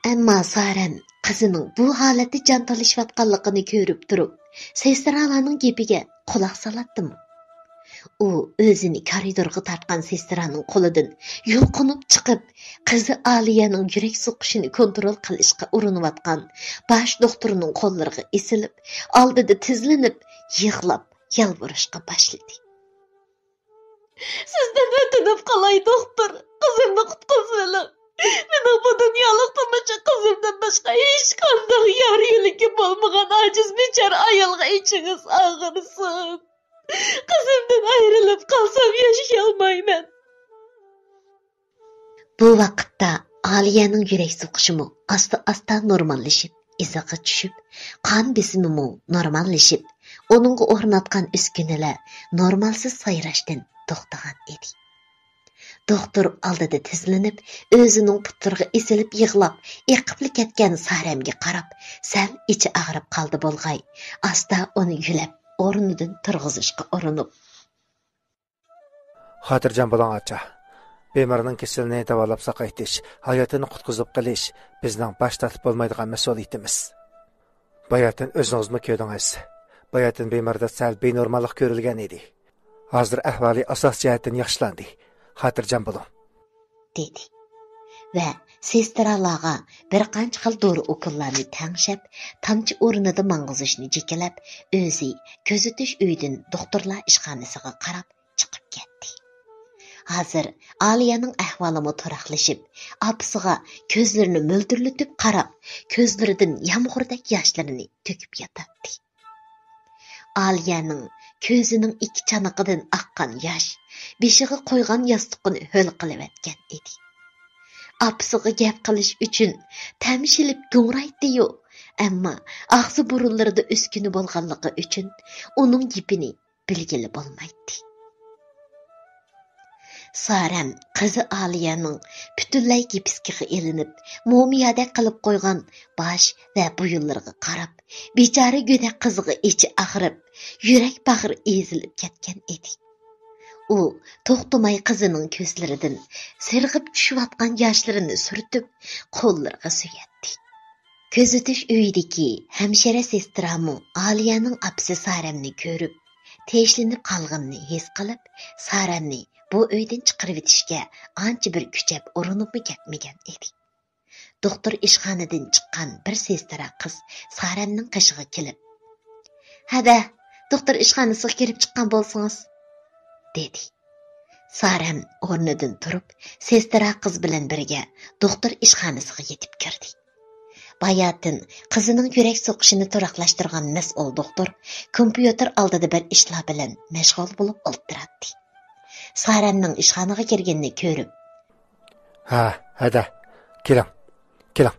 ئەمما سارەم قىزىنىڭ بۇ ھالەتتە جان تالىشىۋاتقانلىقىنى كۆرۈپ تۇرۇپ، سېسترالارنىڭ گېپىگە قۇلاق سالاتتىمۇ؟ ئۇ ئۆزىنى كارىدورغا تارتقان سېسترانىڭ قولىدىن يۇلقۇنۇپ چىقىپ، قىزى ئالىيەنىڭ يۈرەك سوقۇشىنى كونترول قىلىشقا ئۇرۇنۇۋاتقان باش دوختۇرنىڭ قوللىرىغا ئېسىلىپ، ئالدىدا تىزلىنىپ، يىغلاپ، يالۋۇرۇشقا باشلىدى. سىزدىن ئۆتۈنۈپ قالاي، دوختۇر، قىزىمنى قۇتقۇزۇۋېلىڭ. مېنىڭ بۇ دۇنيالىق تۇرمۇشتا قىزىمدىن باشقا ھېچقانداق يار يۆلىكى بولمىغان ئاجىز بىچارە ئايالغا ئىچىڭىز ئاغرىسۇن. قىزىمدىن ئايرىلىپ قالسام ياشىيالمايمەن. بۇ ۋاقىتتا ئالىيەنىڭ يۈرەك سوقۇشىمۇ ئاستا-ئاستا نورماللىشىپ، ئىزىغا چۈشۈپ، قان بېسىمىمۇ نورماللىشىپ، ئۇنىڭغا ئورناتقان ئۈسكۈنىلەر نورمالسىز سايراشتىن توختىغان ئىدى. دوختۇر ئالدىدا تىزلىنىپ، ئۆزىنىڭ پۇتلىرىغا ئېسىلىپ يىغلاپ، ئېقىپلا كەتكەن سارەمگە قاراپ، سەل ئىچى ئاغرىپ قالدى بولغاي، ئاستا ئۇنى يۆلەپ، ئورنىدىن تۇرغۇزۇشقا ئۇرۇنۇپ، خاتىرجەم بولۇڭ، ئاچا. بىمارنىڭ كېسىلىنى داۋالاپ ساقايتىش، ھاياتىنى قۇتقۇزۇپ قېلىش بىزنىڭ باش تارتىپ بولمايدىغان مەسئۇلىيىتىمىز. باياتىن ئۆزىڭىزمۇ كۆردىڭىز. باياتىن بىماردا سەل بىنورماللىق كۆرۈلگەن ئىدى. ھازىر ئەھۋالى ئاساسىي جەھەتتىن ياخشىلاندى. خاتىرجەم بولۇڭ. دېدى. ۋە سېسترالارغا بىر قانچە خىل دورا ئوكۇللارنى تەڭشەپ، تامچە ئورنىدا ماڭغۇزۇشنى جېكىلەپ، ئۆزى كۆزىتىش ئۆيىدىن دوختۇرلار ئىشخانىسىغا قاراپ چىقىپ كەتتى. ھازىر ئالىيەنىڭ ئەھۋالىمۇ تۇراقلىشىپ، ئاپىسىغا كۆزلىرىنى مۆلدۈرلىتىپ قاراپ، كۆزلىرىدىن يامغۇردەك ياشلىرىنى تۆكۈپ ياتاتتى. ئالىيەنىڭ كۆزىنىڭ ئىككى چانىقىدىن ئاققان ياش بېشىغا قويغان ياستۇقىنى ھۆل قىلىۋەتكەن ئىدى. ئاپىسىغا گەپ قىلىش ئۈچۈن تەمشىلىپ گۇڭرايتتىيۇ، ئەمما ئاغزى بۇرۇنلىرىدا ئۈسكۈنە بولغانلىقى ئۈچۈن ئۇنىڭ گېپىنى بىلگىلى بولمايتتى. سارەم قىزى ئالىيەنىڭ پۈتۈنلەي گىپىسكىغا ئېلىنىپ، مۇمىيادەك قىلىپ قويغان باش ۋە بويۇنلىرىغا قاراپ، بىچارە گۆدەك قىزىغا ئىچى ئاغرىپ، يۈرەك باغرى ئېزىلىپ كەتكەن ئىدى. ئۇ توختىماي قىزىنىڭ كۆزلىرىدىن سىرغىپ چۈشۈۋاتقان ياشلىرىنى سۈرتۈپ، قوللىرىغا سۆيەتتى. كۆزىتىش ئۆيىدىكى ھەمشىرە سېسترامۇ ئالىيەنىڭ ئاپىسى سارەمنى كۆرۈپ، تېشىلىنىپ قالغىنىنى ھېس قىلىپ، سارەمنى بۇ ئۆيدىن چىقىرىۋېتىشكە ئانچە بىر كۈچەپ ئۇرۇنۇپمۇ كەتمىگەن ئىدى. دوختۇر ئىشخانىدىن چىققان بىر سېسترا قىز سارەمنىڭ قېشىغا كېلىپ، «ھەدە، دوختۇر ئىشخانىسىغا كىرىپ چىققان بولسىڭىز؟» دېدى. سارەم ئورنىدىن تۇرۇپ، سېسترا قىز بىلەن بىرگە دوختۇر ئىشخانىسىغا يېتىپ كىردى. باياتىن قىزىنىڭ يۈرەك سوقۇشىنى تۇراقلاشتۇرغان مەسئۇل دوختۇر كومپيۇتېر ئالدىدا بىر ئىشلار بىلەن مەشغۇل بولۇپ ئولتۇراتتى. سارەمنىڭ ئىشخانىغا كىرگىنىنى كۆرۈپ، ھە، ھەدە، كېلىڭ، كېلىڭ،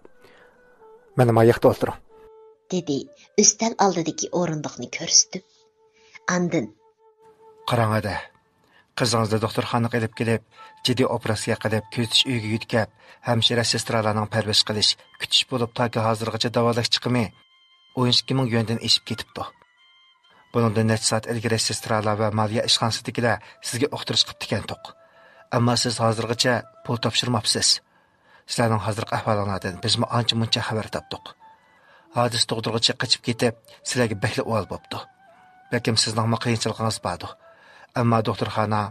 مانا ما ياقتا ئولتۇرۇڭ، دېدى ئۈستەل ئالدىدىكى ئورۇندۇقنى كۆرسىتىپ. ئاندىن، قاراڭ ھەدە، قىزىڭىزنى دوختۇرخانىغا ئېلىپ كېلىپ، جىددىي ئوپېراتسىيە قىلىپ، كۆزىتىش ئۆيىگە يۆتكەپ، ھەمشىرە سېسترالارنىڭ پەرۋىش قىلىش، كۈتۈش بولۇپ تاكى ھازىرغىچە داۋالاش چىقىمى ئون ئىككى مىڭ يۈەندىن ئېشىپ كېتىپتۇ. بۇنىڭدىن نەچچە سائەت ئىلگىرى سېسترالار ۋە مالىيە ئىشخانىسىدىكىلەر سىزگە ئۇقتۇرۇش قىپتىكەنتۇق. ئەمما سىز ھازىرغىچە پۇل تاپشۇرماپسىز. سىلەرنىڭ ھازىرقى ئەھۋالىڭلاردىن بىزمۇ ئانچە-مۇنچە خەۋەر تاپتۇق. ھادىسە تۇغدۇرغۇچى قېچىپ كېتىپ، سىلەرگە بەكلا ئۇۋال بوپتۇ. بەلكىم سىزنىڭمۇ قىيىنچىلىقىڭىز باردۇ. ئەمما دوختۇرخانا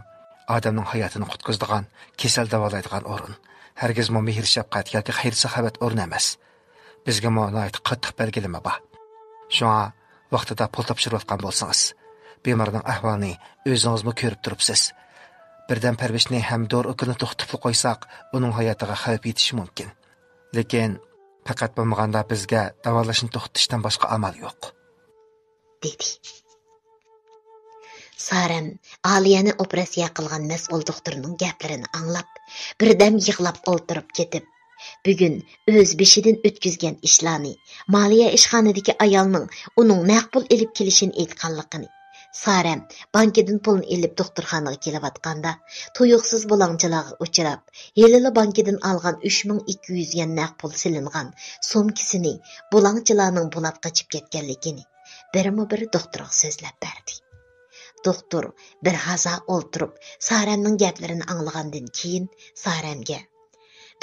ئادەمنىڭ ھاياتىنى قۇتقۇزىدىغان، كېسەل داۋالايدىغان ئورۇن. ھەرگىزمۇ مېھىر-شەپقەت ياكى خەير-ساخاۋەت ئورنى ئەمەس. بىزگىمۇ ناھايىتى قاتتىق بەلگىلىمە بار. شۇڭا ۋاقتىدا پۇل تاپشۇرۇۋاتقان بولسىڭىز، بىمارنىڭ ئەھۋالىنى ئۆزىڭىزمۇ كۆرۈپ تۇرۇپسىز. بىردەم پەرۋىشنى ھەم دورا ئوكۇلنى توختىتىپلا قويساق، ئۇنىڭ ھاياتىغا خەۋپ يېتىشى مۇمكىن. لېكىن، پەقەت بولمىغاندا بىزگە داۋالاشنى توختىتىشتىن باشقا ئامال يوق، دېدى. سارەم ئالىيەنى ئوپېراتسىيە قىلغان مەسئۇل دوختۇرنىڭ گەپلىرىنى ئاڭلاپ، بىردەم يىغلاپ ئولتۇرۇپ كېتىپ، بۈگۈن ئۆز بېشىدىن ئۆتكۈزگەن ئىشلارنى، مالىيە ئىشخانىدىكى ئايالنىڭ ئۇنىڭ نەق پۇل ئېلىپ كېلىشىنى ئېيتقانلىقىنى، سارەم بانكىدىن پۇلنى ئېلىپ دوختۇرخانىغا كېلىۋاتقاندا، تۇيۇقسىز بۇلاڭچىلارغا ئۇچراپ، ھېلىلا بانكىدىن ئالغان ئۈچ مىڭ ئىككى يۈز يۈەن نەق پۇل سېلىنغان سومكىسىنى بۇلاڭچىلارنىڭ بۇلاپ قېچىپ كەتكەنلىكىنى بىرمۇ بىر دوختۇرغا سۆزلەپ بەردى. دوختۇر بىر ھازا ئولتۇرۇپ، سارەمنىڭ گەپلىرىنى ئاڭلىغاندىن كېيىن، سارەمگە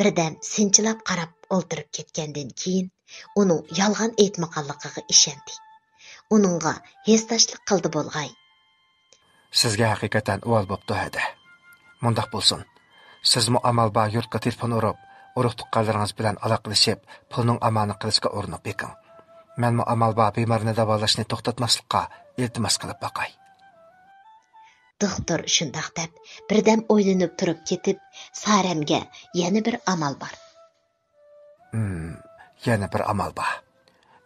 بىردەم سىنچىلاپ قاراپ ئولتۇرۇپ كەتكەندىن كېيىن، ئۇنىڭ يالغان ئېيتمىغانلىقىغا ئىشەندى. ئۇنىڭغا ھېسداشلىق قىلدى بولغاي. سىزگە ھەقىقەتەن ئۇۋال بوپتۇ ھەدە. مۇنداق بولسۇن، سىزمۇ ئامال بار يۇرتقا تېلېفون ئۇرۇپ، ئۇرۇق-تۇغقانلىرىڭىز بىلەن ئالاقىلىشىپ، پۇلنىڭ ئامانەت قىلىشقا ئۇرۇنۇپ بېقىڭ. مەنمۇ ئامال بار بىمارنى داۋالاشنى توختاتماسلىققا ئىلتىماس قىلىپ باقاي. دوختۇر شۇنداق دەپ، بىردەم ئويلىنىپ تۇرۇپ كېتىپ، سارەمگە يەنە بىر ئامال بار. ھىم، يەنە بىر ئامال بار.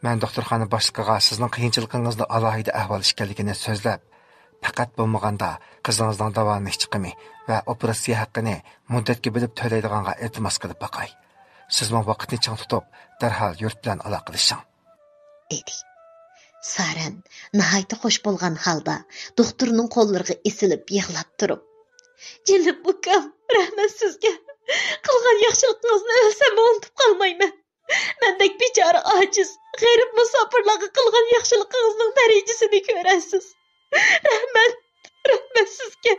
مەن دوختۇرخانا باشلىقىغا سىزنىڭ قىيىنچىلىقىڭىزنىڭ ئالاھىدە ئەھۋال ئىكەنلىكىنى سۆزلەپ، پەقەت بولمىغاندا قىزىڭىزنىڭ داۋالىنىش چىقىمى ۋە ئوپېراتسىيە ھەققىنى مۇددەتكە بۆلۈپ تۆلەيدىغانغا ئىلتىماس قىلىپ باقاي. سىزمۇ ۋاقىتنى چىڭ تۇتۇپ، دەرھال يۇرت بىلەن ئالاقىلىشىڭ، دېدى. سارەم ناھايىتى خۇش بولغان ھالدا دوختۇرنىڭ قوللىرىغا ئېسىلىپ يىغلاپ تۇرۇپ، جېنىم ئۇكام، رەھمەت سىزگە. قىلغان ياخشىلىقىڭىزنى ئۆلسەممۇ ئۇنتۇپ قالمايمەن. مەندەك بىچارە ئاجىز، غېرىب مۇساپىرلارغا قىلغان ياخشىلىقىڭىزنىڭ دەرىجىسىنى كۆرەرسىز. رەھمەت، رەھمەت سىزگە.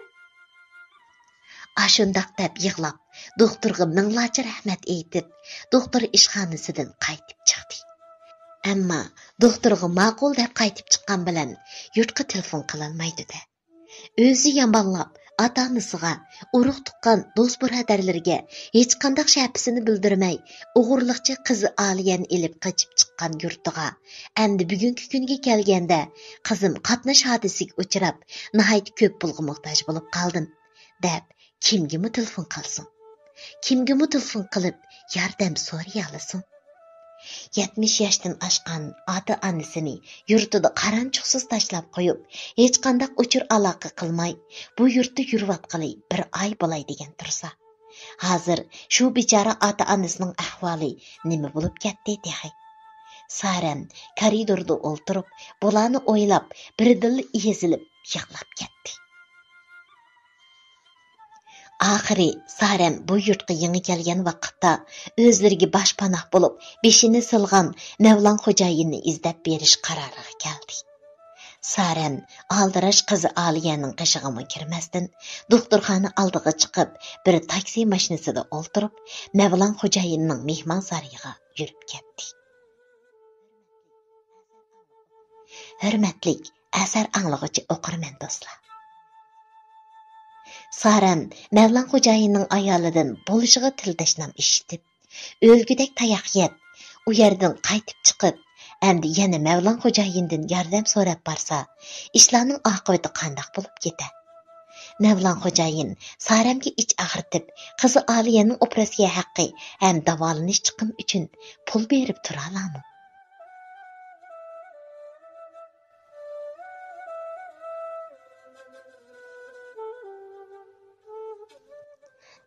ئاشۇنداق دەپ يىغلاپ، دوختۇرغا مىڭلارچە رەھمەت ئېيتىپ، دوختۇر ئىشخانىسىدىن قايتىپ چىقتى. ئەمما دوختۇرغا ماقۇل دەپ قايتىپ چىققان بىلەن يۇرتقا تېلېفون قىلالمايدۇ-دە. ئۆزى يامانلاپ، ئاتا-ئانىسىغا، ئۇرۇق-تۇغقان، دوست-بۇرادەرلىرىگە ھېچقانداق شەپىسىنى بىلدۈرمەي، ئوغرىلىقچە قىزى ئالىيەنى ئېلىپ قېچىپ چىققان يۇرتىغا، ئەمدى بۈگۈنكى كۈنگە كەلگەندە، قىزىم قاتناش ھادىسىسىگە ئۇچراپ، ناھايىتى كۆپ پۇلغا موھتاج بولۇپ قالدىم، دەپ، كىمگىمۇ تېلېفون قىلسۇن؟ كىمگىمۇ تېلېفون قىلىپ ياردەم سورىيالىسۇن؟ يەتمىش ياشتىن ئاشقان ئاتا-ئانىسىنى يۇرتىدا قارانچۇقسىز تاشلاپ قويۇپ، ھېچقانداق ئۇچۇر-ئالاقە قىلماي، بۇ يۇرتتا يۈرۈۋاتقىلى بىر ئاي بولاي دېگەن تۇرسا، ھازىر شۇ بىچارە ئاتا-ئانىسىنىڭ ئەھۋالى نېمە بولۇپ كەتتى تېخى؟ سارەم كارىدوردا ئولتۇرۇپ، بۇلارنى ئويلاپ، بىردىنلا ئېزىلىپ يىغلاپ كەتتى. ئاخىرى سارەم بۇ يۇرتقا يېڭى كەلگەن ۋاقىتتا ئۆزلىرىگە باشپاناھ بولۇپ، بېشىنى سىلىغان مەۋلان خوجايىننى ئىزدەپ بېرىش قارارىغا كەلدى. سارەم ئالدىراش قىزى ئالىيەنىڭ قېشىغىمۇ كىرمەستىن، دوختۇرخانا ئالدىغا چىقىپ، بىر تاكسى ماشىنىسىدا ئولتۇرۇپ، مەۋلان خوجايىننىڭ مېھمانسارىيىغا يۈرۈپ كەتتى. ھۆرمەتلىك ئەسەر ئاڭلىغۇچى ئوقۇرمەن دوستلار! سارەم مەۋلان خوجايىننىڭ ئايالىدىن بولۇشىغا تىلداشنام ئىشىتىپ، ئۆلگۈدەك تاياق يەپ، ئۇ يەردىن قايتىپ چىقىپ، ئەمدى يەنە مەۋلان خوجايىندىن ياردەم سوراپ بارسا، ئىشلارنىڭ ئاقىۋىتى قانداق بولۇپ كېتە؟ مەۋلان خوجايىن سارەمگە ئىچ ئاغرىتىپ، قىزى ئالىيەنىڭ ئوپېراتسىيە ھەققى ھەم داۋالىنىش چىقىمى ئۈچۈن پۇل بېرىپ تۇرالامۇ؟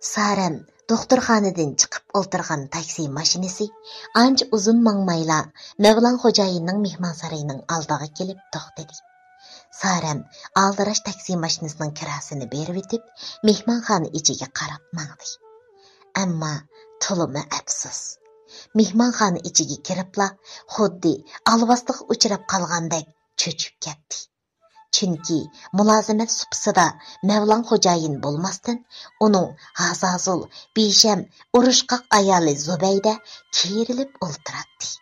سارەم دوختۇرخانىدىن چىقىپ ئولتۇرغان تاكسى ماشىنىسى ئانچە ئۇزۇن ماڭمايلا، مەۋلان خوجايىننىڭ مېھمانسارىيىنىڭ ئالدىغا كېلىپ توختىدى. سارەم ئالدىراش تاكسى ماشىنىسىنىڭ كىراسىنى بېرىۋېتىپ، مېھمانخانا ئىچىگە قاراپ ماڭدى. ئەمما تولىمۇ ئەپسۇس. مېھمانخانا ئىچىگە كىرىپلا، خۇددى ئالۋاستىغا ئۇچراپ قالغاندەك چۆچۈپ كەتتى. چۈنكى مۇلازىمەت سۇپىسىدا مەۋلان خوجايىن بولماستىن، ئۇنىڭ ھازازۇل، بىشەم، ئۇرۇشقاق ئايالى زۇبەيدە كېرىلىپ ئولتۇراتتى.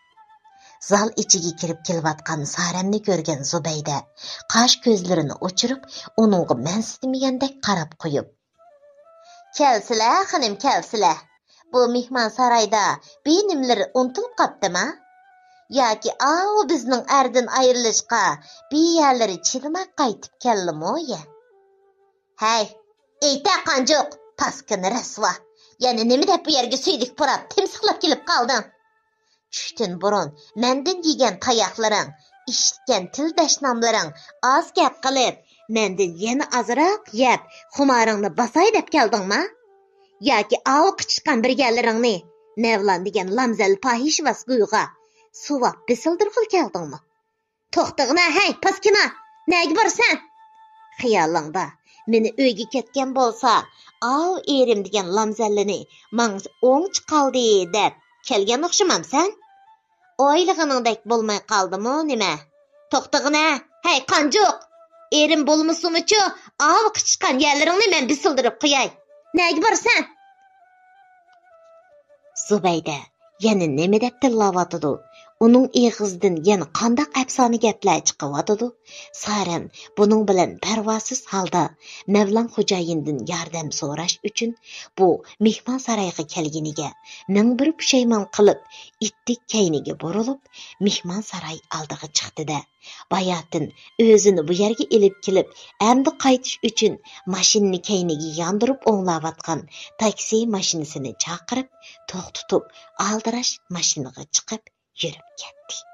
زال ئىچىگە كىرىپ كېلىۋاتقان سارەمنى كۆرگەن زۇبەيدە قاش كۆزلىرىنى ئۇچۇرۇپ، ئۇنىڭغا مەنسىتمىگەندەك قاراپ قويۇپ، كەلسىلە، خېنىم، كەلسىلە. بۇ مېھمانسارايدا بىر نېمىلىرى ئۇنتۇلۇپ قاپتىما؟ ياكى ئاۋۇ بىزنىڭ ئەردىن ئايرىلىشقا بىر يەرلىرى چىدىماي قايتىپ كەلدىمۇ يە؟ ھەي، ئېيتە قانجۇق، پاسكىنا رەسۋا. يەنە نېمە دەپ بۇ يەرگە سۈيدۈك پۇراپ، تىمسىقلاپ كېلىپ قالدىڭ؟ چۈشتىن بۇرۇن مەندىن يېگەن تاياقلىرىڭ، ئىشلىگەن تىل دەشناملىرىڭ، ئاز گەپ قىلىپ، مەندىن يەنە ئازراق يەپ، خۇمارىڭنى باساي دەپ كەلدىڭما؟ ياكى ئاۋۇ قىچىشقان بىرگەنلىرىڭنى مەۋلان دېگەن لامزەل پاھىشىۋاس گۇيغا سۇۋاپ بېسىلدۇرغىلى كەلدىڭمۇ؟ توختىغىنا، ھەي، پاسكىنا! نەگە بارىسەن؟ خىيالىڭدا مېنى ئۆيگە كەتكەن بولسا، ئاۋۇ ئېرىم دېگەن لامزەللىنى ماڭا ئوڭچە قالدى دەپ كەلگەن ئوخشىمامسەن؟ ئويلىغىنىڭدەك بولماي قالدىمۇ نېمە؟ توختىغىنە، ھەي، قانجۇق! ئېرىم بولمىسىمۇچۇ، ئاۋۇ قىچىشقان يەرلىرىڭنى مەن بېسىلدۇرۇپ قوياي. نەگە بارىسەن؟ زۇبەيدە يەنە نېمە دەپ تىللاۋاتىدۇ؟ ئۇنىڭ ئېغىزىدىن يەنە قانداق ئەپسانە گەپلەر چىقىۋاتىدۇ؟ سارەم بۇنىڭ بىلەن پەرۋاسىز ھالدا مەۋلان خوجايىندىن ياردەم سوراش ئۈچۈن بۇ مېھمانسارايغا كەلگىنىگە مىڭ بىر پۇشايمان قىلىپ، ئىتتىك كەينىگە بۇرۇلۇپ، مېھمانساراي ئالدىغا چىقتى-دە، باياتىن ئۆزىنى بۇ يەرگە ئېلىپ كېلىپ، ئەمدى قايتىش ئۈچۈن ماشىنىنى كەينىگە ياندۇرۇپ ئوڭلاۋاتقان تاكسى ماشىنىسىنى چاقىرىپ، توختىتىپ، ئالدىراش ماشىنىغا چىقىپ يۈرۈپ كەتتى.